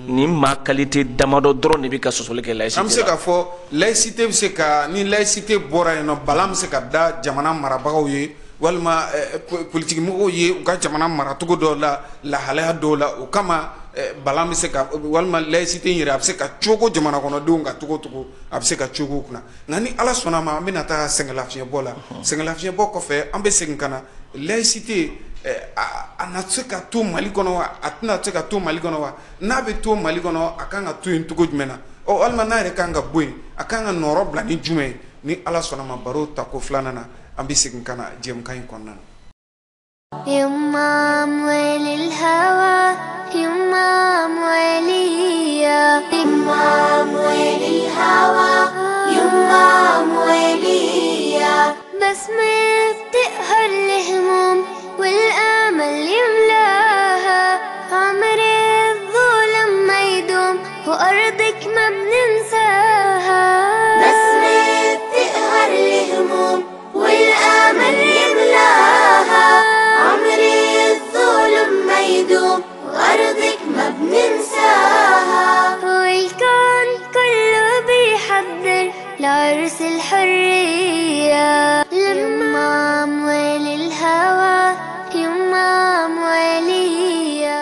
Nin maa qualité damadɔ dɔrɔn de bɛ ka sɔsɔli kɛ laïcité. An bɛ se k'a fɔ laïcité bɛ se ka, ni laïcité bɔra yen nɔ, balan bɛ se ka da jamana marabagaw ye walima politique mɔgɔw ye u ka jamana maracogo dɔw la, lahalaya dɔw la. O kama balan bɛ se ka, walima laïcité in yɛrɛ, a bɛ se ka cogo jamana kɔnɔdenw ka cogo cogo, a bɛ se ka cogo kunna. Nka ni Ala sɔnna a ma, an bɛna taa sɛgɛnlafiɲɛbɔ la. Sɛgɛnlafiɲɛbɔ kɔfɛ, an bɛ segin ka na laïcité, a na se ka to Mali kɔnɔ wa, a tɛna se ka to Mali kɔnɔ wa? N'a bɛ to Mali kɔnɔ, a kan ka to yen cogo jumɛn na? Ɔ, walima n'a yɛrɛ kan ka bɔ yen, a kan ka nɔrɔ bila ni jumɛn ye? Ni Ala sɔnna ma, baro tako filanan na, an bɛ segin ka na jɛmukan in kɔnɔna na. يما أموال الهوى، يما أموالية، يما أموال الهوى، يما أموالية، بسمة بتقهر الهموم والآمل يملاها، عمر الظلم ما يدوم وأرضك ما بننساها، بسمة بتقهر الهموم والآمل يملاها، عمر الظلم ما يدوم وأرضك ما بننساها، والكون كله بيحضر لعرس الحرية، لما أموال الهوى، يما أموالية.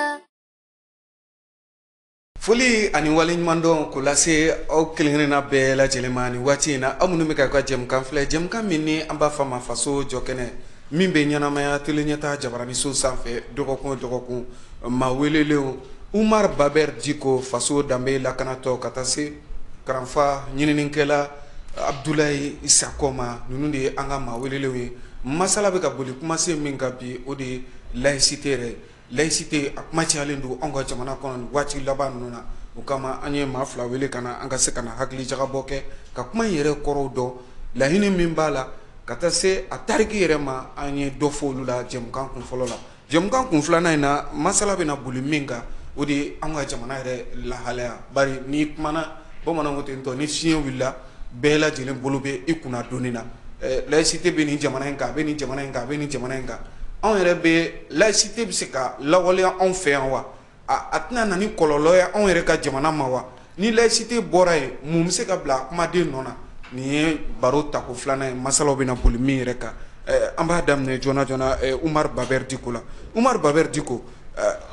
Foli ani waleɲumandɔn k'o lase aw kelen-kelenna bɛɛ lajɛlen ma nin waati in na, aw minnu bɛ ka ka jɛmukan filɛ, jɛmukan min ni an b'a fɔ a ma Faso Jɔkɛnɛ, min bɛ ɲɛnamaya tele ɲɛta jabaraniso sanfɛ dɔgɔkun o dɔgɔkun. Maa welelenw, Umar Baber Diko, faso danbe lakanatɔ, ka taa se karanfa ɲininikɛla Abdulayi Sakɔ ma, ninnu de ye an ka maa welelenw ye. Masala bɛ ka boli kumasen min kan bi, o de ye laïcité yɛrɛ ye. Laïcité, a kuma cayalen don anw ka jamana kɔnɔ nin waati laban ninnu na. O kama, an ye maa fila wele ka na, an ka se ka na hakili jagabɔ kɛ ka kuma in yɛrɛ kɔrɔw dɔn, laɲini min b'a la, ka taa se a tariki yɛrɛ ma. An ye dɔ fɔ olu la jɛmukan kun fɔlɔ la. Jɛmukan kun filanan in na, masala bɛna boli min kan, o de ye an ka jamana yɛrɛ lahalaya. Bari n'i kumana, bamananw ko ten tɔ, ni fiɲɛ wulila, bɛɛ lajɛlen bolo bɛ i kunna donni na. Laïcité bɛ nin jamana in kan, a bɛ nin jamana in kan, a bɛ nin jamana in kan. Anw yɛrɛ bɛ, laïcité bɛ se ka lawaleya anw fɛ yan wa? A tɛna na ni kɔlɔlɔ ye anw yɛrɛ ka jamana ma wa? Ni laïcité bɔra yen, mun bɛ se ka bila kumaden nɔ na? Nin ye baro tako filanan ye, masalaw bɛna boli min yɛrɛ kan. An b'a daminɛ joona joona Umar Baber Diko la. Umar Baber Diko,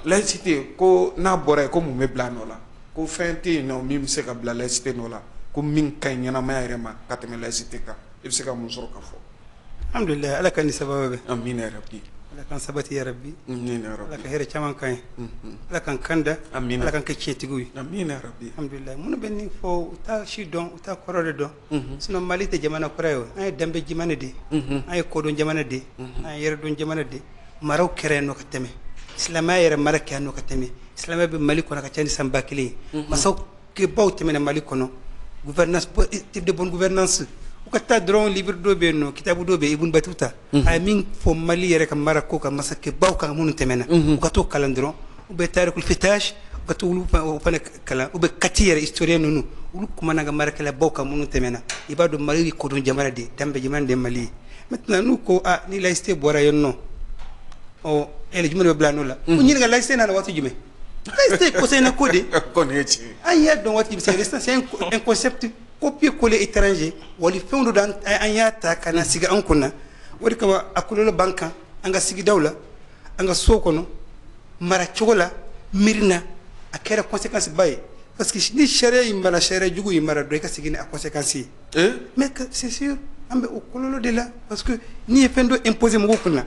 laïcité ko n'a bɔra yen, ko mun bɛ bila a nɔ la? Ko fɛn tɛ yen nɔ min bɛ se ka bila laïcité nɔ la, ko min ka ɲi ɲɛnamaya yɛrɛ ma ka tɛmɛ laïcité kan? I bɛ se ka mun sɔrɔ ka fɔ? Alhamdulilayi, Ala ka ni sababu bɛ. Amina yarabi. Ala k'an sabati yarabi. Amina yarabi. Ala ka hɛrɛ caman kan ye. Ala k'an kanda. Amina. Ala k'an kɛ tiɲɛtigiw ye. Amina yarabi. Alhamdulilayi, minnu bɛ nin fɔ, u t'a si dɔn, u t'a kɔrɔ de dɔn. Sinon Mali tɛ jamana kɔrɔ ye o. An ye danbe jamana de ye, an ye kodɔn jamana de ye, an ye yɛrɛdɔn jamana de ye. Maraw kɛra yen nɔ ka tɛmɛ, silamɛya yɛrɛ mara kɛ yan nɔ ka tɛmɛ. Silamɛya bɛ Mali kɔnɔ ka ca ni san 1000 ye. Masaw kɛbaw tɛmɛna Mali kɔnɔ. Gouvernance, type de bonne gouvernance, u ka taa dɔrɔn, livre dɔ bɛ yen nɔ, kitabu dɔ bɛ yen, Ibn Batuta, a ye min fɔ Mali yɛrɛ ka mara ko kan, masakɛbaw kan minnu tɛmɛna, u ka t'o kalan dɔrɔn. U bɛ Tarikul Fitash, u ka t'olu o fana kalan, u bɛ Kati yɛrɛ historien ninnu, olu kumana ka marakɛlabaw kan minnu tɛmɛna. I b'a dɔn Mali ye kodɔn jamana de ye, danbe jamana de ye Mali ye. Maintenant, n'u ko a ni laïcité bɔra yen nɔ, ɔ yɛlɛ jumɛn de bɛ bila nɔ la? U ɲininka laïcité nana waati jumɛn? Laïcité kɔsɛbɛ ko de. Kɔni ye tiɲɛ ye. An y'a dɔn waati jumɛn? C'est récent, c'est un concept copier-coller étranger, wali fɛn dɔ an y'a ta ka na sigi an kunna. O de kama a kɔlɔlɔ b'an kan, an ka sigidaw la, an ka so kɔnɔ, mara cogo la, miiri na, a kɛra conséquence ba ye. Parce que ni sariya in mara, sariya jugu in mara dɔrɔn, i ka segin ni a conséquence ye. Mais c'est sûr, an bɛ o kɔlɔlɔ de la, parce que n'i ye fɛn dɔ imposer mɔgɔw kunna,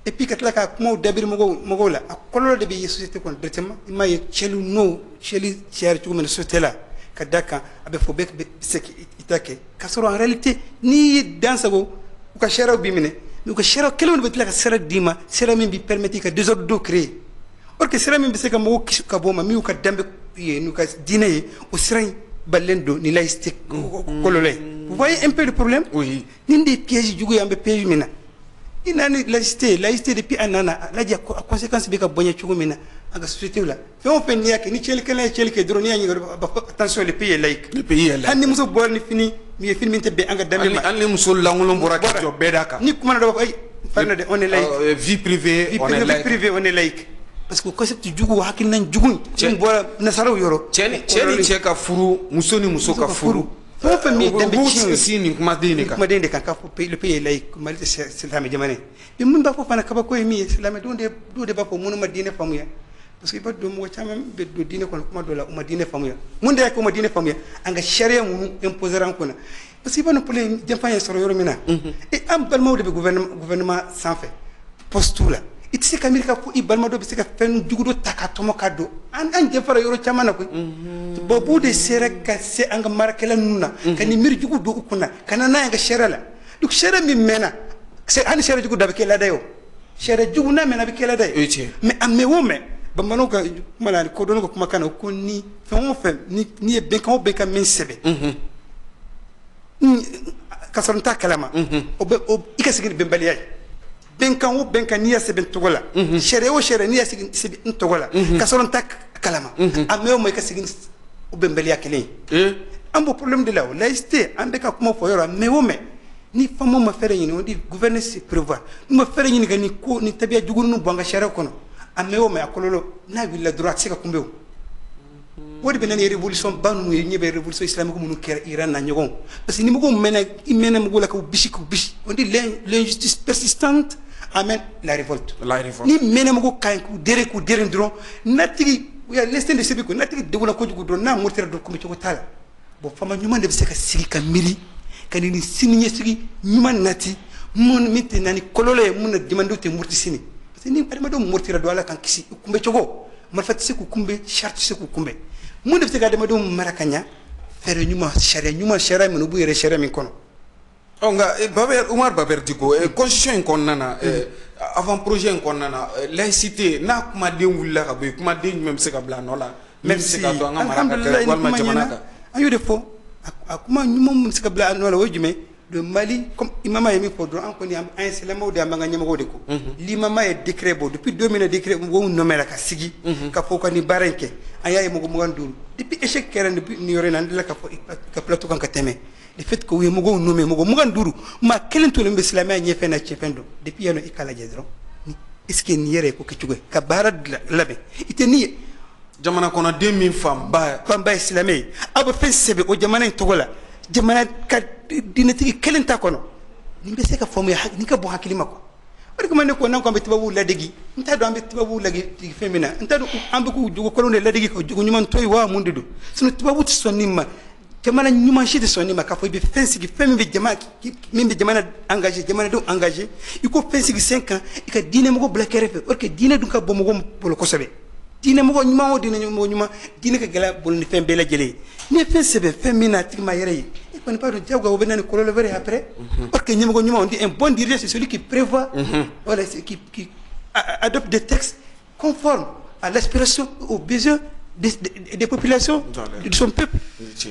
et puis ka tila ka kumaw dabiri mɔgɔw la, a kɔlɔlɔ de bɛ ye société kɔnɔ directement. I m'a ye cɛli n'o cɛli cayara cogo min na société la, ka da kan a bɛ fɔ bɛɛ bɛ se k'i ta kɛ, k'a sɔrɔ en réalité n'i ye dan sago, u ka sariyaw b'i minɛ, mais u ka sariya kelenw de bɛ tila ka sira d'i ma, sira min b'i permettre ka désordre dɔw créer. Or que sira min bɛ se ka mɔgɔw kisi ka bɔ o ma, min y'u ka danbe ye n'u ka diinɛ ye, o sira in balilen don ni laïcité kɔlɔlɔ ye. Vous voyez un peu le problème? Oui. Nin de ye piège jugu ye, an bɛ piège min na. I nana ni laïcité, laïcité depuis a nana, a lajɛ a conséquence bɛ ka bonya cogo min na an ka société la. Fɛn o fɛn n'i y'a kɛ, ni tiɲɛlikɛla ye tiɲɛli kɛ dɔrɔn, n'i y'a ɲininka, a b'a fɔ attention, le pays est laïque. Le pays est laïque. Hali ni muso bɔra ni fini min ye, fini min tɛ bɛn an ka danbe ma, hali ni muso lankolon bɔra k'i jɔ bɛɛ da kan, ni kumana dɔ b'a fɔ ayi fana de, on est laïque. Vie privée, vie on est privée, laïque. Privée, on est laïque. Parce que concept jugu, hakilina jugu min bɔra nasaraw yɔrɔ. Cɛ ni cɛ ka furu, muso ni muso ka furu. Fɛn o fɛn min ye danbe u b'u tiɲɛ ye. Sinsin nin kumaden de kan. Kumaden de kan, k'a fɔ le pays est laïque, Mali tɛ silamɛ jamana ye. Mais mun b'a fɔ fana, kabako ye min ye, silamɛdenw de dɔw de b'a fɔ minnu ma diinɛ faamuya. Parce que i b'a dɔn, mɔgɔ caman bɛ don diinɛ kɔnɔ kuma dɔw la, u ma diinɛ faamuya. Mun de y'a kɛ u ma diinɛ faamuya? An ka sariya minnu imposer an kunna. Parce que i b'a dɔn, problème janfa ye sɔrɔ yɔrɔ min na, e an balimaw de bɛ gouvernement sanfɛ poste la. I tɛ se ka miiri k'a fɔ i balima dɔ bɛ se ka fɛn jugu dɔ ta ka tɔmɔ ka don. An janfara yɔrɔ caman na koyi. Tubabuw de sera ka se an ka marakɛla ninnu na, ka nin miiri jugu don u kunna, ka na n'a ye an ka sariya la. Donc sariya min mɛnna, hali sariya jugu dɔ a bɛ kɛ laada ye o. Sariya jugu n'a mɛnna, a bɛ kɛ laada O ye ye. Tiɲɛ. Mais a mɛn o mɛn, bamananw ka kuma la, kodɔnnaw ka kumakan na, ko ni fɛn o fɛn n'i ye bɛnkan o bɛnkan min sɛbɛn ka sɔrɔ n t'a kalama, o bɛ o i ka segin ni bɛnbaliya ye. Bɛnkan o bɛnkan n'i y'a sɛbɛn tɔgɔ la, sariya o sariya n'i y'a sɛbɛn n tɔgɔ la ka sɔrɔ n t'a kalama, a mɛn o mɛn, i ka segin ni o bɛnbaliya kelen ye. An b'o problème de la. O laïcité, an bɛ ka kuma fɔ yɔrɔ, mɛn o mɛn, ni faamaw ma fɛɛrɛ ɲini, on dit gouverner c'est prévoir, n'u ma fɛɛrɛ ɲini ka nin ko nin tabiya jugu ninnu bɔ an ka sariya kɔnɔ, a mɛn o mɛn, a kɔlɔlɔ n'a wulila dɔrɔn, a tɛ se ka kunbɛn. O de bɛ na ni révolution ba ninnu ye. Ɲɛ bɛ révolution islamique minnu kɛra Iran na ɲɔgɔn, parce que ni mɔgɔw mɛnna, i mɛnna mɔgɔw la k'u bisi k'u bisi, on dit l'injustice persistante amène la révolte. La révolte. Ni mɛnna mɔgɔw kan k'u dere k'u dere dɔrɔn, natigi u y'a l'instinct de survie ko natigi degunna kojugu dɔrɔn, n'a murutira dɔrɔn, kunbɛ cogo t'a la. Bon, faama ɲuman de bɛ se ka sigi ka miiri ka nin sini ɲɛsigi ɲuman nati mun min tɛ na ni kɔlɔlɔ ye, mun na jamanadenw tɛ muruti sini. Parce que ni adamadenw murutira dɔrɔn, Ala k'an kisi, u kunbɛ cogo, marifa tɛ se k'u kunbɛn, sari tɛ se k'u kunbɛn. Mun de bɛ se ka adamadenw mara ka ɲa? Fɛɛrɛ ɲuman, sariya ɲuman, sariya minnu u b'u yɛrɛ sariya min kɔnɔ. Ɔ nka Baber Umar Baber Diko, constitution in kɔnɔna na, avant projet in kɔnɔna na, laïcité n'a kumaden wulila ka bɔ yen, kumaden jumɛn bɛ se ka bila a nɔ la min bɛ se k'a to an ka mara ka kɛ Alhamdulillah, walima ni kuma jamana ɲɛna. kan? An y'o de fɔ, a kuma ɲuman min bɛ se ka bila a nɔ la, o ye jumɛn? Le Mali, comme imama ye min fɔ dɔrɔn, an kɔni an ye silamɛw de, an b'an ka ɲɛmɔgɔw de kɔ. L'imama ye décret bɔ depuis don min na, décret mɔgɔw nommé la ka sigi ka fɔ ka nin baara in kɛ, an y'a ye mɔgɔ 25 depuis échec kɛra depuis nin yɔrɔ in na. An delila ka fɔ ka plateau kan ka tɛmɛ, le fait que u ye mɔgɔw nommé, mɔgɔ 25, maa kelen to yen min bɛ silamɛya ɲɛfɛ na cɛfɛn dɔn. Depuis yan nɔ, i k'a lajɛ dɔrɔn, est ce que nin yɛrɛ ye ko kɛcogo ye ka baara labɛn i tɛ ni ye? Jamana kɔnɔden min fanba fanba ye silamɛ ye, aw bɛ fɛn sɛbɛn o jamana in tɔgɔ la, jamana ka diinɛtigi kelen t'a kɔnɔ. Nin bɛ se ka faamuya, nin ka bon hakili ma quoi. O de kama ne ko n'an ko an bɛ tubabuw ladegi, n t'a dɔn an bɛ tubabuw ladegi fɛn min na, n t'a dɔn an bɛ k'u jogo kolon de ladegi ka jogo ɲuman to yen wa mun de don. Sinon tubabu tɛ sɔn nin ma, jamana ɲuman si tɛ sɔn nin ma, k'a fɔ i bɛ fɛn sigi, fɛn min bɛ jama, min bɛ jamana engagé, jamanadenw engagé, i ko fɛn sigi sen kan, i ka diinɛmɔgɔ bila kɛrɛfɛ. Or que diinɛ dun ka bɔ mɔgɔ bolo kosɛbɛ. Diinɛmɔgɔ ɲuman o diinɛmɔgɔ ɲuman, diinɛ ka gɛlɛn bolo ni fɛn bɛɛ lajɛlen ye. N'i ye fɛn sɛbɛn fɛn min na a tigi ma yɛrɛ ye, i kɔni b'a dɔn diyagoya o bɛ na ni kɔlɔlɔ wɛrɛ ye après. Or que ɲɛmɔgɔ ɲuman, on dit un bon dirigeant, c'est celui qui prévoit, voilà, c'est qui adopte des textes conformes à l'aspiration, aux besoins des populations de son peuple.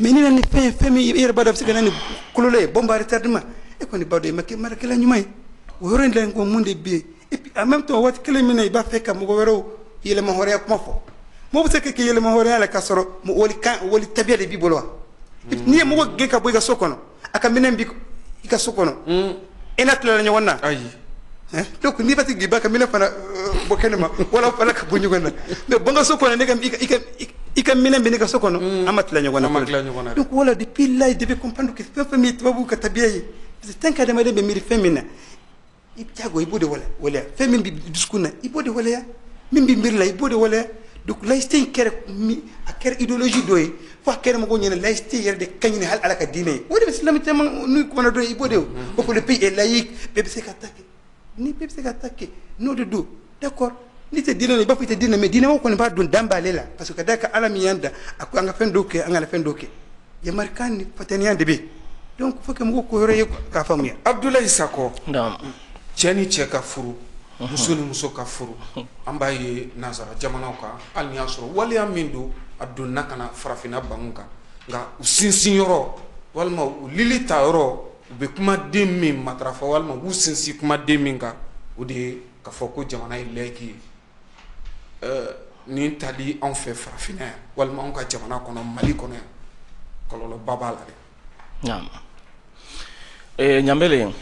Mais ni na ni fɛn ye, fɛn min i yɛrɛ b'a dɔn a bɛ se ka na ni kɔlɔlɔ ye, bombe à retardement, e kɔni b'a dɔn i ma kɛ marakɛla ɲuman ye. O yɔrɔ in de la, n ko mun de bɛ yen? Et puis en même temps, waati kelen min na i b'a fɛ ka mɔgɔ wɛrɛw yɛlɛma hɔrɔnya kuma fɔ, mɔgɔ bɛ se ka kɛ yɛlɛma hɔrɔnya la k'a sɔrɔ wali kan wali tabiya de b'i bolo wa? N'i ye mɔgɔ gɛn ka bɔ i ka so kɔnɔ, a ka minɛn bi i ka so kɔnɔ, i n'a tilala ɲɔgɔn na. Ayi. Hein? Donc n'i b'a tigi ba ka minɛn fana bɔ kɛnɛ ma, wala fana ka bɔ ɲɔgɔn na, mais bɔ n ka so kɔnɔ, ne ka i ka minɛn bɛ ne ka so kɔnɔ, an ma tila ɲɔgɔn na. An ma tila ɲɔgɔn na dɛ. Donc voilà, depuis là, il devait comprendre que fɛn fɛn min ye tubabuw ka tabiya ye, parce que tant que adamaden bɛ miiri fɛn min na, i diyago i b'o de waleya. Fɛn min bɛ dusukun na, i b'o de waleya. Min bɛ miiri la, i b'o de waleya. Donc laïcité in kɛra min, a kɛra idéologie dɔ ye, fo a kɛra mɔgɔw ɲɛna laïcité yɛrɛ de ka ɲi ni hali Ala ka diinɛ ye. O de bɛ silamɛ caman n'u kumana dɔ ye, i b'o de o ko le pays est laïque, bɛɛ bɛ se ka ta kɛ. Ni bɛɛ bɛ se ka ta kɛ, n'o de don, d'accord, n'i tɛ diinɛ la, i b'a fɔ i tɛ diinɛ, mais diinɛ kɔni b'a dɔn dan b'ale la, parce que ka d'a kan Ala min y'an da, a ko an ka fɛn dɔw kɛ, an kana fɛn dɔw kɛ. Yamarikan ni fataniya de bɛ yen. Donc faut que mɔgɔw k'o yɔrɔ ye k'a faamuya. Abdoulaye Sakɔ, Naam. Cɛ ni cɛ ka furu, muso ni muso ka furu, an b'a ye nansara jamanaw kan, hali ni y'a sɔrɔ waleya min don, a donna ka na farafinna bangun kan, nka u sinsin yɔrɔ walima u lili ta yɔrɔ, u bɛ kumaden min matarafa walima u b'u sinsin kumaden min kan, o de ye k'a fɔ ko jamana ye laïque ye. Nin tali anw fɛ farafinna yan walima anw ka jamana kɔnɔ, Mali kɔnɔ yan, kɔlɔlɔba b'a la dɛ. Naam. Ɲanbele,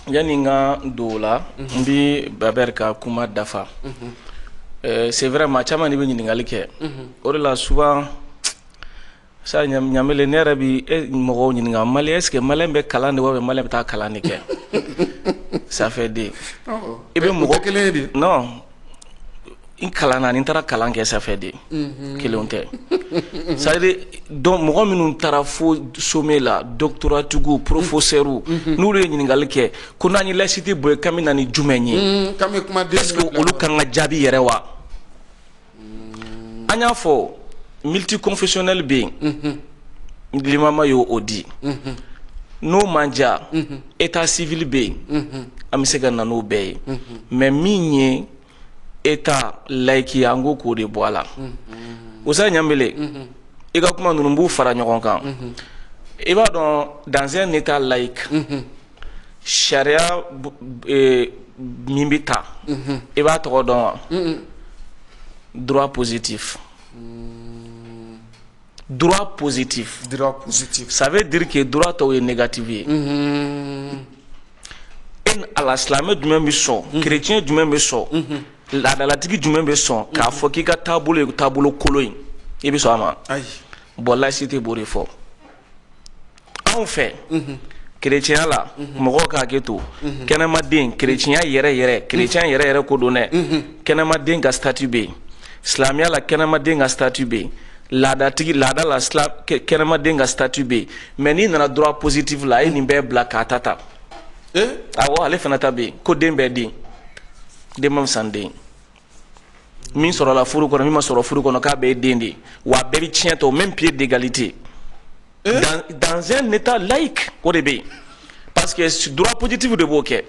yanni n ka don o la, n bi Babɛri ka kuma dafa. C'est vrai, maa caman de bɛ ɲininkali kɛ. O de la souvent sa, Ɲanbele, ne yɛrɛ bi e mɔgɔw ɲininka: Malien, est ce que malien bɛ kalan de wa, malien bɛ taa kalan de kɛ? Ça fait deux. I bɛ O mɔgɔ tɛ kelen ye de. Non, n kalan na, ni n taara kalan kɛ, ça fait deux. Kelenw tɛ. C'est à dire, donc mɔgɔ minnu taara fo sommet la, doctorat tigiw, professeur, n'olu ye ɲininkali kɛ ko n'an ye laïcité bɔ yen, k'an bɛ na ni jumɛn ye? K'an bɛ kuma den. Est ce que olu kan ka jaabi yɛrɛ wa? An y'a fɔ, multiconfessionnel bɛ yen, limama y'o o di, n'o man diya, état civil bɛ yen, an bɛ se ka na n'o bɛɛ ye. Mais min ye état laïque ye, an ko k'o de bɔ a la. O sa, Ɲanbele, i ka kuma ninnu, n b'u fara ɲɔgɔn kan. I b'a dɔn, dans un état laïque, sariya min bɛ ta, i b'a tɔgɔ dɔn wa? Droit positif. Droit positif. Droit positif. Ça veut dire que droit tɔw ye négatif ye. E ni Ala, silamɛ jumɛn bɛ sɔn, chrétien jumɛn bɛ sɔn, laadalatigi jumɛn bɛ sɔn k'a fɔ k'i ka taabolo ye taabolo kolon ye? I bɛ sɔn a ma? Ayi. Bon, laïcité b'o de fɔ anw fɛ. Chrétien la, mɔgɔw k'a hakɛ to, kɛnɛmaden, chrétien yɛrɛ yɛrɛ, chrétien yɛrɛ yɛrɛ ko don dɛ, kɛnɛmaden ka statut bɛ yen. Silamɛya la, kɛnɛmaden ka statut bɛ yen. Laadatigi, laada la, kɛnɛmaden ka statut bɛ yen. Mais n'i nana droit positif la, a ye nin bɛɛ bila k'a ta ta. Awɔ, ale fana ta bɛ yen, ko den bɛɛ den, den ma fisa ni den ye. Min sɔrɔla furu kɔnɔ, min ma sɔrɔ furu kɔnɔ, k'a bɛɛ ye den de ye, wa a bɛɛ bɛ tiɲɛ ta au même pied d'égalité dans un état laïque. O de bɛ yen, parce que droit positif de b'o kɛ.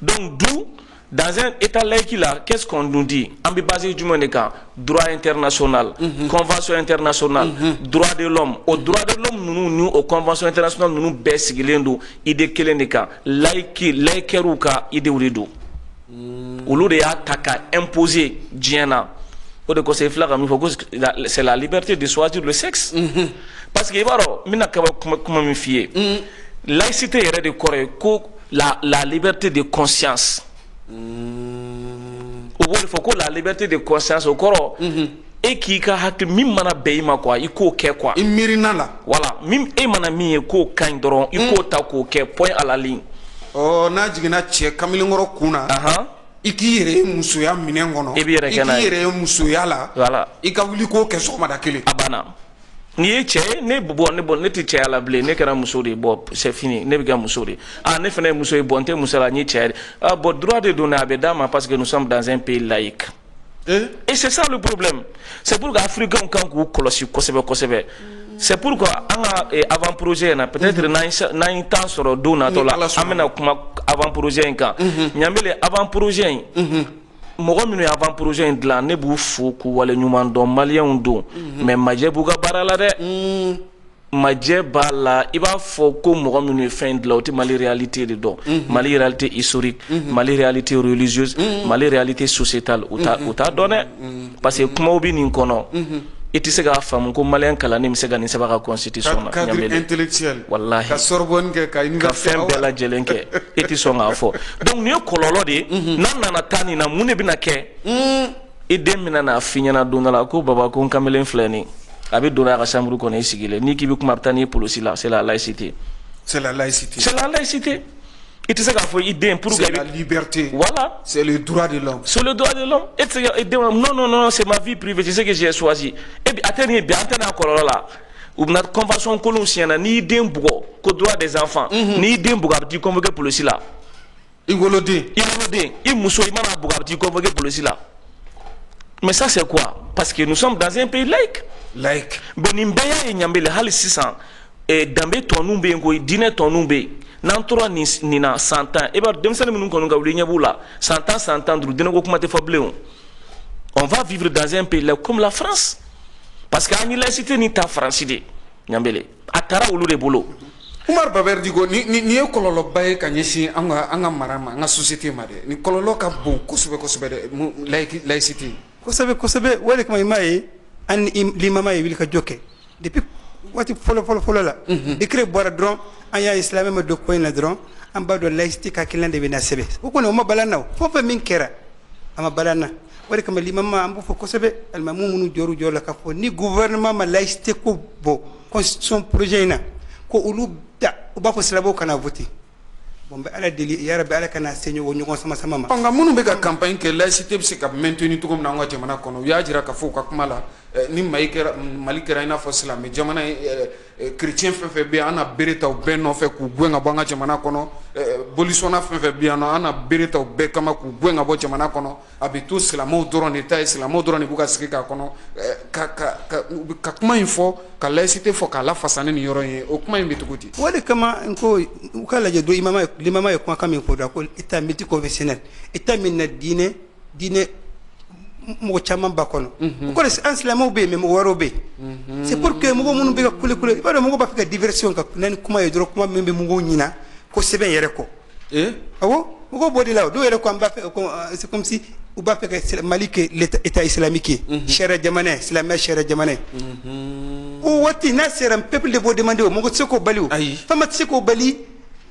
Donc d'où, dans un état laïque là, qu'est-ce qu'on nous dit? An bɛ basé jumɛn de kan? Droit international, convention internationale, droit de l'homme. O droit de l'homme ninnu ni o convention internationale ninnu bɛɛ sigilen don idée kelen de kan, laïque, laïcaires ka idée de don. Olu de y'a ta ka imposer diɲɛ na. O de kosɔn, i filɛ ka min fɔ ko c'est la liberté de choisir le sexe, parce que i b'a dɔn, n bɛna kaba kuma, kuma min f'i ye, laïcité yɛrɛ de kɔrɔ ye ko la liberté de conscience. O b'o de fɔ ko la liberté de conscience, o kɔrɔ e k'i ka hakili min mana bɛn i ma quoi, i k'o kɛ quoi. I miirina la. Voilà, min e mana min ye k'o ka ɲi dɔrɔn, i k'o ta k'o kɛ, point à la ligne. Ɔ, n'a jiginna cɛ kamalenkɔrɔ kun na, i k'i yɛrɛ ye musoya minɛn kɔnɔ. I b'i yɛrɛ kɛ n'a I ye. k'i yɛrɛ ye musoya la. Voilà. I ka wuli k'o kɛ sɔgɔmada kelen. A banna. N'i ye cɛ ye, ne bɔn, ne bɔn, ne tɛ cɛya la bilen, ne kɛra muso de ye. Bon, c'est fini, ne bɛ kɛ muso de ye. Ah, ne fana ye muso ye. Bon, n tɛ muso la, n ye cɛ ye. Ah bon, droit de don, a bɛ d'a ma, parce que nous sommes dans un pays laïque. Et c'est ça le problème. C'est pourquoi africains kan k'u kɔlɔsi kosɛbɛ kosɛbɛ. C'est pourquoi an ka avant projet in na, peut-être n'an ye temps sɔrɔ don natɔ la, Ni Ala an sɔnna. bɛna kuma avant projet in kan. Ɲanbele, avant projet in, mɔgɔ minnu ye avant projet in dilan, ne b'u fo k'u waleɲuman dɔn. Maliyɛnw don, mais majɛ b'u ka baara la dɛ, majɛ b'a la. I b'a fɔ ko mɔgɔ minnu ye fɛn dilan, o tɛ Mali réalité de dɔn, Mali réalité historique, Mali réalité religieuse, Mali réalité sociétale, u t'a dɔn dɛ, parce que kumaw bɛ nin kɔnɔ, i tɛ se k'a faamu ko maliyɛn kalannen bɛ se ka nin sɛbɛn a ka constitution na. Cadre Ɲanbele. intellectuel. Wallahi. Ka Sorbonne kɛ, ka Ka université. fɛn bɛɛ lajɛlen kɛ, e tɛ sɔn k'a fɔ. Donc nin ye kɔlɔlɔ de ye. N'an nana taa nin na, mun de bɛna kɛ? I den bɛna n'a f'i ɲɛna don dɔ la ko baba, ko n kamalen filɛ nin, a bɛ don a ka chambre kɔnɔ, i sigilen, n'i k'i bɛ kuma, a bɛ taa n'i ye polisi la. C'est la laïcité. C'est la laïcité. C'est la laïcité. I tɛ se k'a fɔ i den pour que C'est la liberté. Voilà. C'est le droit de l'homme. C'est le droit de l'homme. E tɛ se ka i den, non, non, non, c'est ma vie privée, c'est ce que j'ai choisi. Et bi a tɛ nin ye bi, an tɛ n'a kɔlɔlɔ la. U bɛna convention kolonw signé na, n'i y'i den bugɔ ko droit des enfants, n'i y'i den bugɔ, a bɛ t'i convoquer police la. I woloden. I woloden, i muso, i mana bugɔ, a bɛ t'i convoquer police la. Mais ça, c'est quoi? Parce que nous sommes dans un pays laïque. Laïque. Bon, nin bɛɛ y'a ye, Ɲanbele, hali sisan danbe tɔninw bɛ yen koyi, diinɛ tɔninw bɛ yen. N'an tora nin na san 10, i b'a dɔn denmisɛnnin minnu kɔni ka wuli, ɲɛ b'u la, san 10, san 15, diinɛko kuma tɛ fɔ bilen o. On va vivre dans un pays laïque comme la France, parce que an ye laïcité nin ta Faransi de, Ɲanbele, a taara olu de bolo. Umar Baber Diko, ni ye kɔlɔlɔba ye ka ɲɛsin an ka mara ma, an ka société ma dɛ. Ni kɔlɔlɔ ka bon kosɛbɛ kosɛbɛ dɛ, laïcité. Kosɛbɛ kosɛbɛ. O de kama i m'a ye, an ni limama ye wuli ka jɔ kɛ depuis waati fɔlɔ fɔlɔ fɔlɔ la. Décret bɔra dɔrɔn, an y'a ye silamɛ ma don ko in na dɔrɔn, an b'a dɔn laïcité ka hakilina de bɛ na sɛbɛn. O kɔni, o ma bala n na. O fɛn o fɛn min kɛra, a ma bala n na. O de kama limama, an b'o fɔ kosɛbɛ, alimamu minnu jɔr'u jɔ la k'a fɔ ni gouvernement ma laïcité ko bɔ constitution projet in na, ko olu da u b'a fɔ silamɛw kana voter. Bon, n bɛ Ala deli, yarabi Ala kana se ɲɔgɔn sama sama ma. Nka minnu bɛ ka campagne kɛ laïcité bɛ se ka maintenir cogo min na an ka jamana kɔnɔ, u y'a jira k'a fɔ u ka kuma la, ni Mali kɛra i n'a fɔ silamɛ jamana ye, chrétien fɛn fɛn bɛ yen, an na bere ta u bɛɛ nɔfɛ k'u gɛn ka bɔ an ka jamana kɔnɔ. Bolisɔnna fɛn fɛn bɛ yan nɔ, an na bere ta u bɛɛ kama k'u gɛn ka bɔ jamana kɔnɔ. A bɛ to silamɛw dɔrɔn de ta ye, silamɛw dɔrɔn de b'u ka sigi k'a kɔnɔ. Ka kuma in fɔ, ka laïcité fɔ k'a lafasa ni nin yɔrɔ in ye, o kuma in bɛ cogo di? O de kama n ko u ka lajɛ don imama, limama ye kumakan min fɔ dɔrɔn ko état multiconfessionnel, état min na diinɛ mɔgɔ caman ba kɔnɔ. O kɔrɔ, an silamɛw bɛ yen, mais mɔgɔ wɛrɛw bɛ yen. C'est pour que mɔgɔ minnu bɛ ka kule kule, i b'a dɔn, mɔgɔ b'a fɛ ka diversion ka na ni kuma ye dɔrɔn, kuma min bɛ mɔgɔw ɲina ko sɛbɛn yɛrɛ kɔ. Awɔ, mɔgɔw b'o de la. O dɔw yɛrɛ ko an b'a fɛ ko c'est comme si u b'a fɛ ka Mali kɛ l'état état islamique ye, sariya jamana ye, silamɛya sariya jamana ye. O waati n'a sera, peuple de b'o demander. O mɔgɔ tɛ se k'o bali. O fɛn ma tɛ se k'o bali,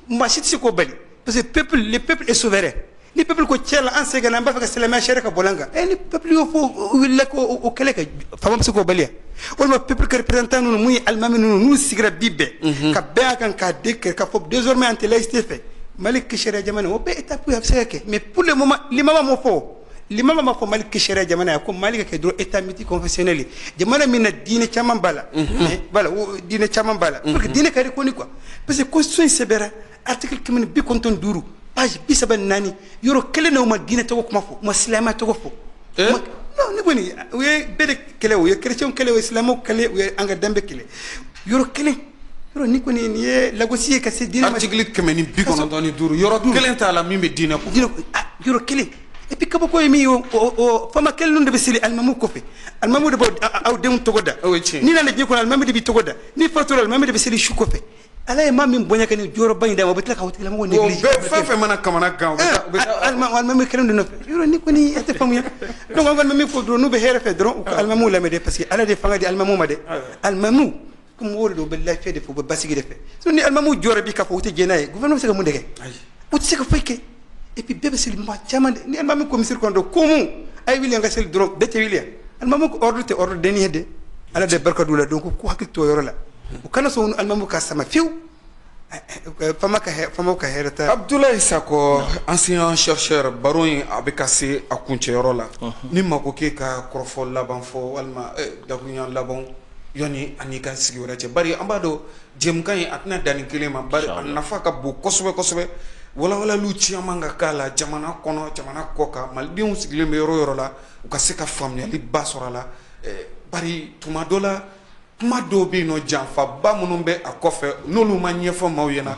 maa si tɛ se k'o bali, parce que peuple, le peuple est souverain. Ni peuple ko tiɲɛ la, an sɛgɛnna, an b'a fɛ ka silamɛya sariya ka bɔ an kan, ni peuple y'o fɔ, u wulila k'o o kɛlɛ kɛ, faama bɛ se k'o bali yan? Walima peuple ka représentant ninnu, mun ye alimami ninnu, n'u sigira bi bɛɛ ka bɛn a kan k'a décret k'a fɔ désormais an tɛ laïcité fɛ, Mali kɛ sariya jamana, o bɛɛ étape ye, a bɛ se ka kɛ. Mais pour le moment, limama m'o fɔ, limama m'a fɔ Mali kɛ sariya jamana ye, ko Mali ka kɛ dɔrɔn état multiconfessionnel ye, jamana min na diinɛ caman b'a la. Mais voilà, diinɛ caman b'a la pour que diinɛ ka reconnu quoi, parce que constitution in sɛbɛnna article 195, page 34, yɔrɔ kelen na u ma diinɛ tɔgɔ kuma fɔ, u ma silamɛya tɔgɔ fɔ. Non, ne kɔni, u ye bɛɛ de kɛlɛ, u ye chrétien kɛlɛ, u ye silamɛw kɛlɛ, u ye an ka danbe kɛlɛ. Yɔrɔ kelen, yɔrɔ ni kɔni nin ye lagosi ye ka se diinɛ ma. Article 195, yɔrɔ kelen t'a la min bɛ diinɛ ko. Diinɛ, yɔrɔ kelen. Et puis kabako ye min ye, o fama kelen ninnu de bɛ seli alimamu kɔfɛ, alimamu de b'aw aw denw tɔgɔ da. O ye tiɲɛ. Ni nana diɲɛ kɔnɔ, alimami de b'i tɔgɔ da. Ni fatura, alimami de bɛ seli su kɔfɛ. Ala ye maa min bonya ka nin jɔyɔrɔba in d'a ma, o bɛ tila k'o tigilamɔgɔ O négliger. bɛɛ, fɛn fɛn mana kamana gan, u bɛ taa u bɛ taa. Alimami kelen de nɔfɛ, yɔrɔ ni kɔni a tɛ faamuya. Donc an kɔni bɛ min fɔ dɔrɔn, n'u bɛ hɛrɛ fɛ dɔrɔn, u ka alimamuw lamɛn dɛ, parce que Ala de fanga di alimamuw ma dɛ. Alimamuw ko mɔgɔw de don, u bɛ lafiya de fɛ, u bɛ basigi de fɛ. Sinon ni alimamuw jɔra bi k'a fɔ u tɛ jɛn n'a ye, gouvernement bɛ se ka mun de kɛ? U tɛ se ka foyi kɛ. Et puis bɛɛ bɛ seli, maa caman de. Ni alimami ko misiri kɔnɔ dɔrɔn ko mun a ye wuli an ka seli dɔrɔn, bɛɛ tɛ wuli yan. Alimamu ko ordre tɛ ordre denni ye dɛ, Ala de barika d'u la. Donc k'u hakili to o yɔrɔ la, u kana sɔn alimamu ka sama fiyewu. Famaw ka hɛrɛ ta. Abdoulaye Sakɔ, enseignant chercheur, baro in a bɛ ka se a kuncɛyɔrɔ la. Ni mako k'e ka kɔrɔfɔ laban fɔ walima dakuruɲa laban yanni ani ka sigi wɛrɛ cɛ, bari an b'a dɔn jɛmukan in a tɛna dan nin kelen ma, bari a nafa ka bon kosɛbɛ kosɛbɛ. Walawalaliw caman ka k'a la jamana kɔnɔ, jamana kɔ kan, malidenw sigilen bɛ yɔrɔ o yɔrɔ la, u ka se ka faamuyali ba sɔrɔ a la. Bari tuma dɔ la, kuma dɔw bɛ yen nɔ, janfaba minnu bɛ a kɔfɛ, n'olu ma ɲɛfɔ maaw ɲɛna,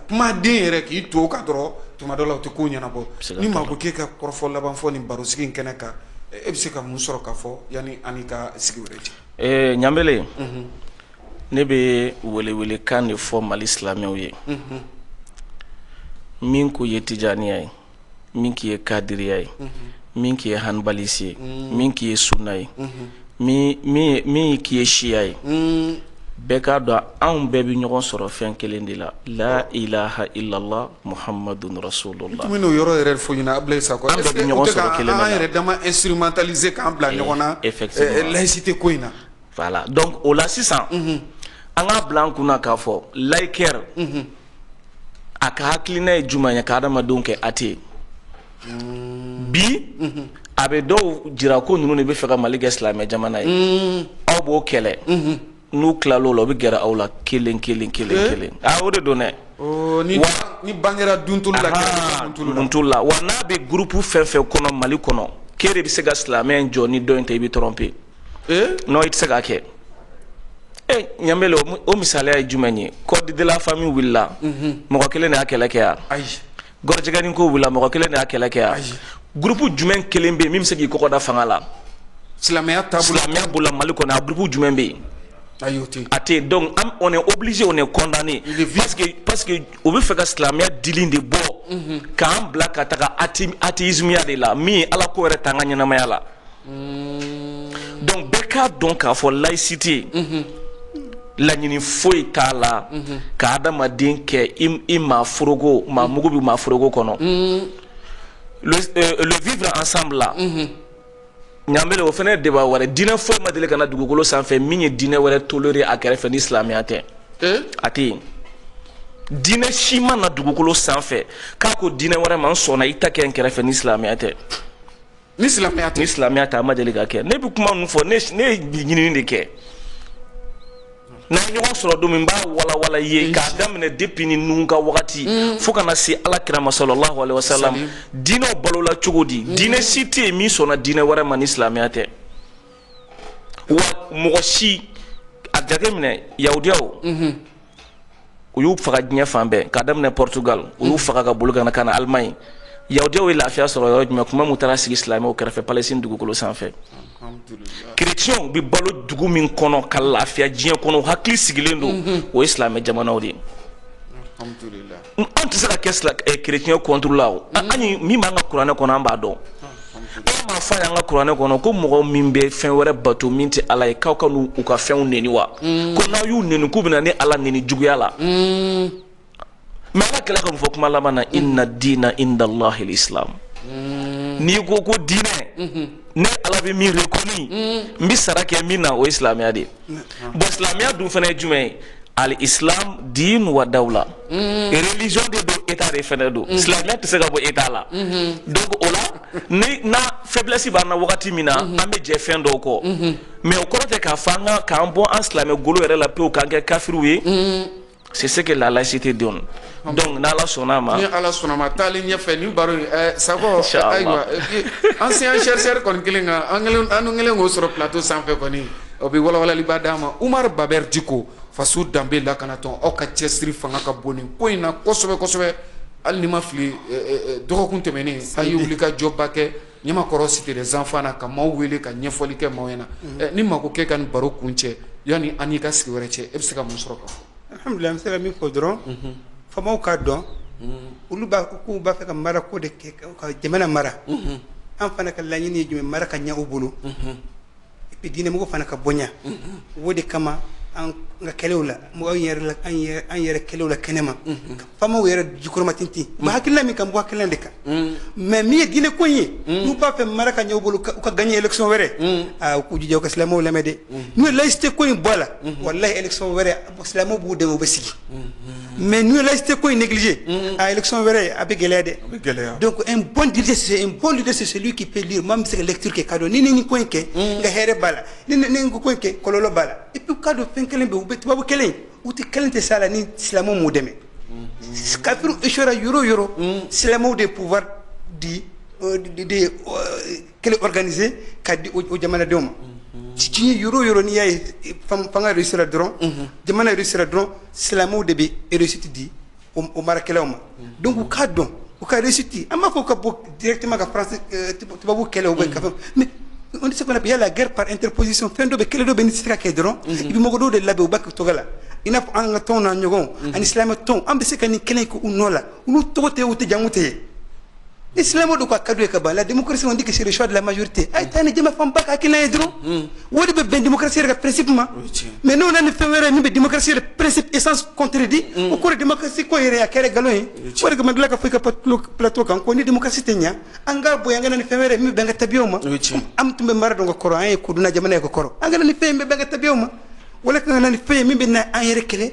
kumaden yɛrɛ k'i to o kan dɔrɔn, tuma dɔ la o tɛ ko ɲɛnabɔ. Ni maa ko k'e ka kɔrɔfɔ laban fɔ nin barosigi in kɛnɛ kan, e bɛ se ka mun sɔrɔ ka fɔ yanni an ka sigi wɛrɛ cɛ? Ɲanbele, ne bɛ welewelekan de fɔ Mali silamɛw ye. Min k'u ye tijaniya ye, min k'i ye kadiriya ye, min k'i ye hanbalisi ye, min k'i ye sunna ye, min k'i ye siya ye, bɛɛ k'a dɔn anw bɛɛ bɛ ɲɔgɔn sɔrɔ fɛn kelen de la: la ilaha illallah muhammadun rasulullah. N tun bɛ n'o yɔrɔ yɛrɛ fɔ ɲɛna, Abdoulaye Sakɔ. An bɛɛ bɛ ɲɔgɔn sɔrɔ kelen de la. An yɛrɛ dama instrumentaliser k'an bila ɲɔgɔn na Effectivement. Laïcité ko in na. Voilà, donc o la sisan, an k'a bila an kunna k'a fɔ laïcaire, A ka hakilina ye jumɛn ye? Ka adamadenw kɛ athée. Bi a bɛ dɔw jira ko ninnu de bɛ fɛ ka Mali kɛ silamɛ jamana ye. Aw b'o kɛlɛ, n'u tilal'o la, u bɛ gɛrɛ aw la kelen kelen kelen kelen. Aa, o de don dɛ. Ni bangera duntulu la. Duntulu la. Wa n'a bɛ groupe fɛn fɛn kɔnɔ Mali kɔnɔ, k'e de bɛ se ka silamɛ in jɔ ni dɔ in tɛ, i bɛ tromper. Non, i tɛ se k'a kɛ. E Ɲanbele, o misaliya ye jumɛn ye? Code de la famille wulila, mɔgɔ kelen de y'a kɛlɛ kɛ yan. Gɔrɔjɛgɛni ko wulila, mɔgɔ kelen de y'a kɛlɛ kɛ yan. Groupe jumɛn kelen bɛ yen min bɛ se k'i kɔkɔ da fanga la? Silamɛya taabolo. Silamɛya bolo Mali kɔnɔ, a groupe jumɛn bɛ yen? Ayi, o tɛ. A tɛ yen. Donc on est obligé, on est condamné, parce que u bɛ fɛ ka silamɛya dili de bɔ k'an bila ka taga athéisme ya de la, min ye Ala ko yɛrɛ t'an ka ɲɛnamaya la. Donc bɛɛ k'a dɔn k'a fɔ laïcité, laɲini foyi t'a la ka adamaden kɛ i maa foroko, maa mugu bɛ maa foroko kɔnɔ. Le vivre ensemble la, Ɲanbele, o fana ye débat wɛrɛ. Diinɛ foyi ma deli ka na dugukolo sanfɛ min ye diinɛ wɛrɛ toléré a kɛrɛfɛ ni silamɛya tɛ. A tɛ yen. Diinɛ si ma na dugukolo sanfɛ k'a ko diinɛ wɛrɛ ma n sɔnna i ta kɛ n kɛrɛfɛ ni silamɛya tɛ. Ni silamɛya tɛ. Ni silamɛya tɛ, a ma deli ka kɛ. Ne bɛ kuma ninnu fɔ, ne ye ɲinini de kɛ. N'an ye ɲɔgɔn sɔrɔ don min, n b'a walawala i ye k'a daminɛ depuis ni Nuhu ka wagati fo ka na se Ala kira ma sallallahu alaihi wasallam, diinɛw balola cogo di. Diinɛ si tɛ yen min sɔnna diinɛ wɛrɛ ma ni silamɛya tɛ. Wa mɔgɔ si a jateminɛ, yahudiyaw, u y'u faga diɲɛ fan bɛɛ, k'a daminɛ Portugal, u y'u faga ka boli ka na ka na Allemagne. Yahudiyaw ye lafiya sɔrɔ yɔrɔ jumɛn? Kuma min taara sigi silamɛw kɛrɛfɛ Palestine dugukolo sanfɛ. Chrétiens bɛ balo dugu min kɔnɔ ka lafiya diɲɛ kɔnɔ, u hakili sigilen don, o ye silamɛ jamanaw de ye. Anw tɛ se ka kɛ chrétien contre la. O an ye min b'an ka kuranɛ kɔnɔ, an b'a dɔn. Ala m'a fɔ an ka kuranɛ kɔnɔ ko mɔgɔ min bɛ fɛn wɛrɛ bato min tɛ Ala ye, k'aw ka n'u ka fɛnw neni wa? Ko n'aw y'u neni, k'u bɛna ne Ala neni juguya la. Mais Ala kɛla ka mun fɔ kuma laban na? Inna dina inda Allahi l'islam. N'i ko ko diinɛ ne Ala bɛ min reconnu, n bɛ sara kɛ min na, o ye silamɛya de ye. Bon, silamɛya dun fana ye jumɛn ye? Al islam din wa dawla, religion de don, état de fana don. Silamɛya tɛ se ka bɔ état la. Donc o la, ni na faiblesse b'an na wagati min na, an bɛ jɛ fɛn dɔw kɔ, mais o kɔrɔ tɛ k'a fɔ an ka k'an bɔ an silamɛ golo yɛrɛ la pewu k'an kɛ kafiriw ye. C'est ce que la laïcité donne. Donc n'Ala sɔnna a ma. Ni Ala sɔnna ma, taalen ɲɛfɛ ni baro in Sakɔ, ayiwa, ancien chercheur kɔni kelen kan, an kɛlen an kɛlen k'o sɔrɔ plateau sanfɛ kɔni, o bɛ walawalaliba d'an ma. Umaru Babɛri Diko, faso danbe lakanatɔn, aw ka cɛsiri fanga ka bon nin ko in na kosɛbɛ kosɛbɛ. Hali ni ma fili, dɔgɔkun tɛmɛnen a ye wulikajɔba kɛ Ɲamakɔrɔ cité des enfants na ka maaw wele ka ɲɛfɔli kɛ maaw ɲɛna. Ni mako k'e ka nin baro kun cɛ, yanni an n'i ka sigi wɛrɛ cɛ, e bɛ se ka mun sɔrɔ ka fɔ? Alhamdulilah, an bɛ se ka min fɔ dɔrɔn, faamaw k'a dɔn olu b'a k'u b'a fɛ ka marako de kɛ, ka jamana mara. An fana ka laɲini ye jumɛn? Mara ka ɲɛ u bolo, et puis diinɛmɔgɔ fana ka bonya. O de kama an ka kɛlɛw la, mɔgɔw yɛrɛ la, an yɛrɛ kɛlɛw la kɛnɛma, ka faamaw yɛrɛ jukɔrɔma tintin. U bɛ hakilina min kan, n bɔ hakilina de kan. Mais min ye diinɛ ko in ye, n'u b'a fɛ mara ka ɲɛ u bolo, u ka gagner élection wɛrɛ, aa, u k'u jija u ka silamɛw lamɛn dɛ. N'u ye laïcité ko in bɔ a la, walahi, élection wɛrɛ, silamɛw b'u dɛmɛ, u bɛ sigi. Mais n'u ye laïcité ko in négliger, a élection wɛrɛ, a bɛ gɛlɛya dɛ. Donc un bon leader, c'est un bon leader, c'est celui qui peut lire. Maa min bɛ se ka lecture kɛ k'a dɔn ni nin ko in kɛ, n ka hɛrɛ b'a la, ni nin ko in kɛ, kɔlɔlɔ b'a la. Et puis k'a dɔn fɛn kelen bɛ yen, u bɛ tubabu kelen, u tɛ kelen tɛ s'a la ni silamɛw m'u dɛmɛ. Kafiriw échouera yɔrɔ o yɔrɔ, silamɛw de pouvoir di de kɛlɛ organiser ka di o jamanadenw ma. Diɲɛ yɔrɔ o yɔrɔ, n'i y'a ye fanga réussira dɔrɔn, jamana réussira dɔrɔn, silamɛw de bɛ réussite di o marakɛlaw ma. Donc u k'a dɔn u ka réussite, an b'a fɔ ka bɔ directement ka France tubabu kɛlɛ u bɛ ka fɛn, mais on dit ce qu'on appelle la guerre par interposition. Fɛn dɔ bɛ, kɛlɛ dɔ bɛ, n'i tɛ se ka kɛ dɔrɔn, i bɛ mɔgɔ dɔw de labɛn, u b'a kɛ tɔgɔ la. I n'a fɔ an ka tɔnw n'a ɲɔgɔnw ani silamɛ tɔnw, an bɛ se ka nin kɛlɛ in kɛ u nɔ la. Olu tɔgɔ tɛ, u tɛ jamu tɛ ye. Ni silamɛw de ko a ka d'u ye ka ban, la démocratie, on dit que c'est le choix de la majorité. A ye taa ni jama fanba ka hakilina ye dɔrɔn, o de bɛ bɛn démocratie yɛrɛ ka principe ma. Mais n'o nana ni fɛn wɛrɛ ye min bɛ démocratie yɛrɛ principe essence contredit, o kɔrɔ démocratie ko yɛrɛ a kɛra nkalon ye. O de kama n tila ka fɔ i ka plateau kan ko ni démocratie tɛ ɲɛ, an k'a bɔ yen, an ka na ni fɛn wɛrɛ min bɛ bɛn an ka tabiyaw ma. An tun bɛ mara dɔn ka kɔrɔ, an ye kodunna jamana ye ka kɔrɔ, an ka na ni fɛn min bɛ bɛn an ka tabiyaw ma. Wala ka na ni fɛn ye min bɛ na an yɛrɛ kɛlɛ.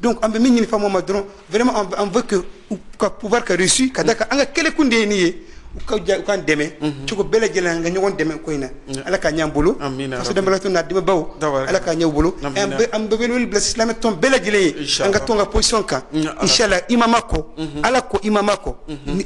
Donc an bɛ min ɲini faamaw ma dɔrɔn, vraiment on veut que u ka pouvoir ka reçu ka da kan an ka kɛlɛkun de ye nin ye. U ka u k'an dɛmɛ cogo bɛɛ lajɛlen, an ka ɲɔgɔn dɛmɛ ko in na. Ala k'a ɲɛ an bolo. Faso denbagatɔ n'a dɛmɛbaaw, Ala k'a ɲɛ u bolo. An bɛ welewele bila silamɛ tɔn bɛɛ lajɛlen ye, an ka tɔn ka position kan, inshallah. Imama kɔ, Ala ko imama kɔ,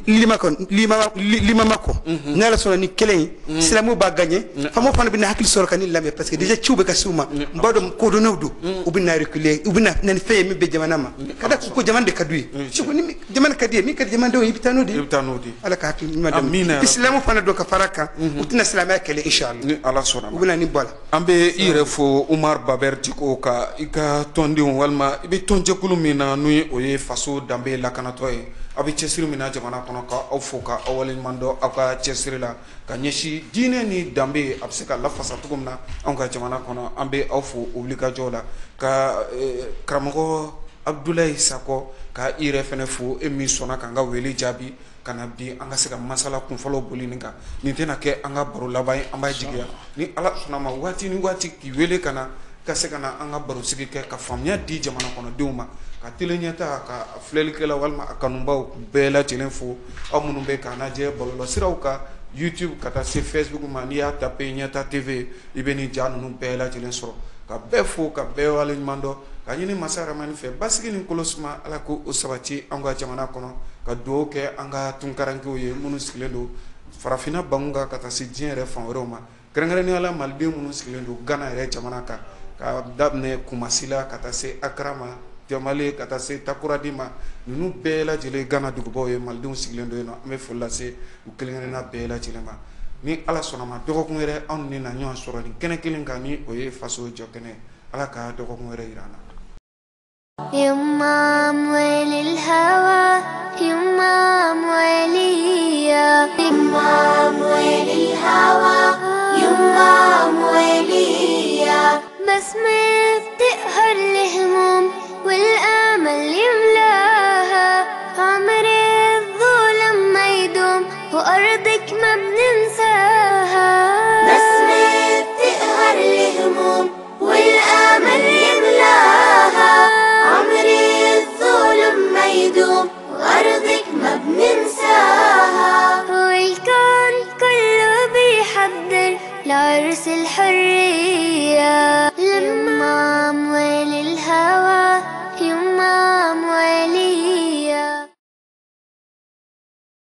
lima kɔ, limama kɔ. Ni Ala sɔnna, ni kɛlɛ in, silamɛw b'a gagner. Faamaw fana bɛna hakili sɔrɔ ka ni lamɛn, parce que déjà ciw bɛ ka s'u ma. N b'a dɔn kodɔnnaw don, u bɛna reculer, u bɛna na ni fɛn ye min bɛ jamana ma, ka da ko jamana de ka d'u ye. Ni jamana ka di ye, min ka di jamanadenw ye, i bɛ taa n'o de ye, i bɛ taa n'o de ye. Ala ka hakili ɲuman d'an ma. Silamɛw fana don ka fara kan, u tɛna silamɛya kɛlɛ, inshallah. Ni Ala sɔnna. U bɛna nin bɔ a la. An bɛ i yɛrɛ fo, Umar Baber Diko, ka i ka tɔndenw walima i bɛ tɔnjɛkulu min na, n'o ye o ye faso danbe lakanatɔ ye, aw bɛ cɛsiri min na jamana kɔnɔ, ka aw fo ka aw waleɲuman dɔn aw ka cɛsiri la ka ɲɛsin diinɛ ni danbe a bɛ se ka lafasa cogo min na anw ka jamana kɔnɔ. An bɛ aw fo o wulikajɔw la. Ka karamɔgɔ Abudulayi Sakɔ, ka i yɛrɛ fɛnɛ fo, e min sɔnna k'an ka wele jaabi ka na bi an ka se ka masala kunfɔlɔw boli nin kan. Nin tɛna kɛ an ka baro laban ye. An b'a jigiya ni Ala sɔnna ma, waati ni waati k'i wele ka na ka se ka na an ka barosigi kɛ ka faamuya di jamana kɔnɔdenw ma, ka tele ɲɛta ka filɛlikɛla walima a kanubaw bɛɛ lajɛlen fo, aw minnu bɛ k'an lajɛ bɔlɔlɔsiraw kan, YouTube ka taa se Facebook ma. N'i y'a tape Ɲɛta TV, i bɛ nin ja ninnu bɛɛ lajɛlen sɔrɔ. Ka bɛɛ fo ka bɛɛ waleɲuman dɔn, ka ɲini masa Ramani fɛ basigi ni kolo suma, Ala ko o sabati an ka jamana kɔnɔ, ka dugawu kɛ an ka tunkarankew ye minnu sigilen don farafinna bangun kan ka taa se diɲɛ yɛrɛ fan wɛrɛw ma, kɛrɛnkɛrɛnnenya la maliden minnu sigilen don Gana yɛrɛ jamana kan, ka daminɛ Kumasi la ka taa se Akara ma, Tamale ka taa se Takoradi ma. Ninnu bɛɛ lajɛlen Gana dugubaw ye, malidenw sigilen don yen nɔ. An bɛ foli lase u kelen-kelenna bɛɛ lajɛlen ma. Ni Ala sɔnna ma, dɔgɔkun wɛrɛ anw ni na ɲɔgɔn sɔrɔ nin kɛnɛ kelen kan, ni o ye faso jɔ kɛnɛ. Ala ka dɔgɔkun wɛrɛ yira an na. يما أموال الهوى، يما أموالية، يما أموال الهوى، يما أموالية. بسمة بتقهر الهموم والأمل يملاها، عمر الظلم ما يدوم وأرضك ما بننسى.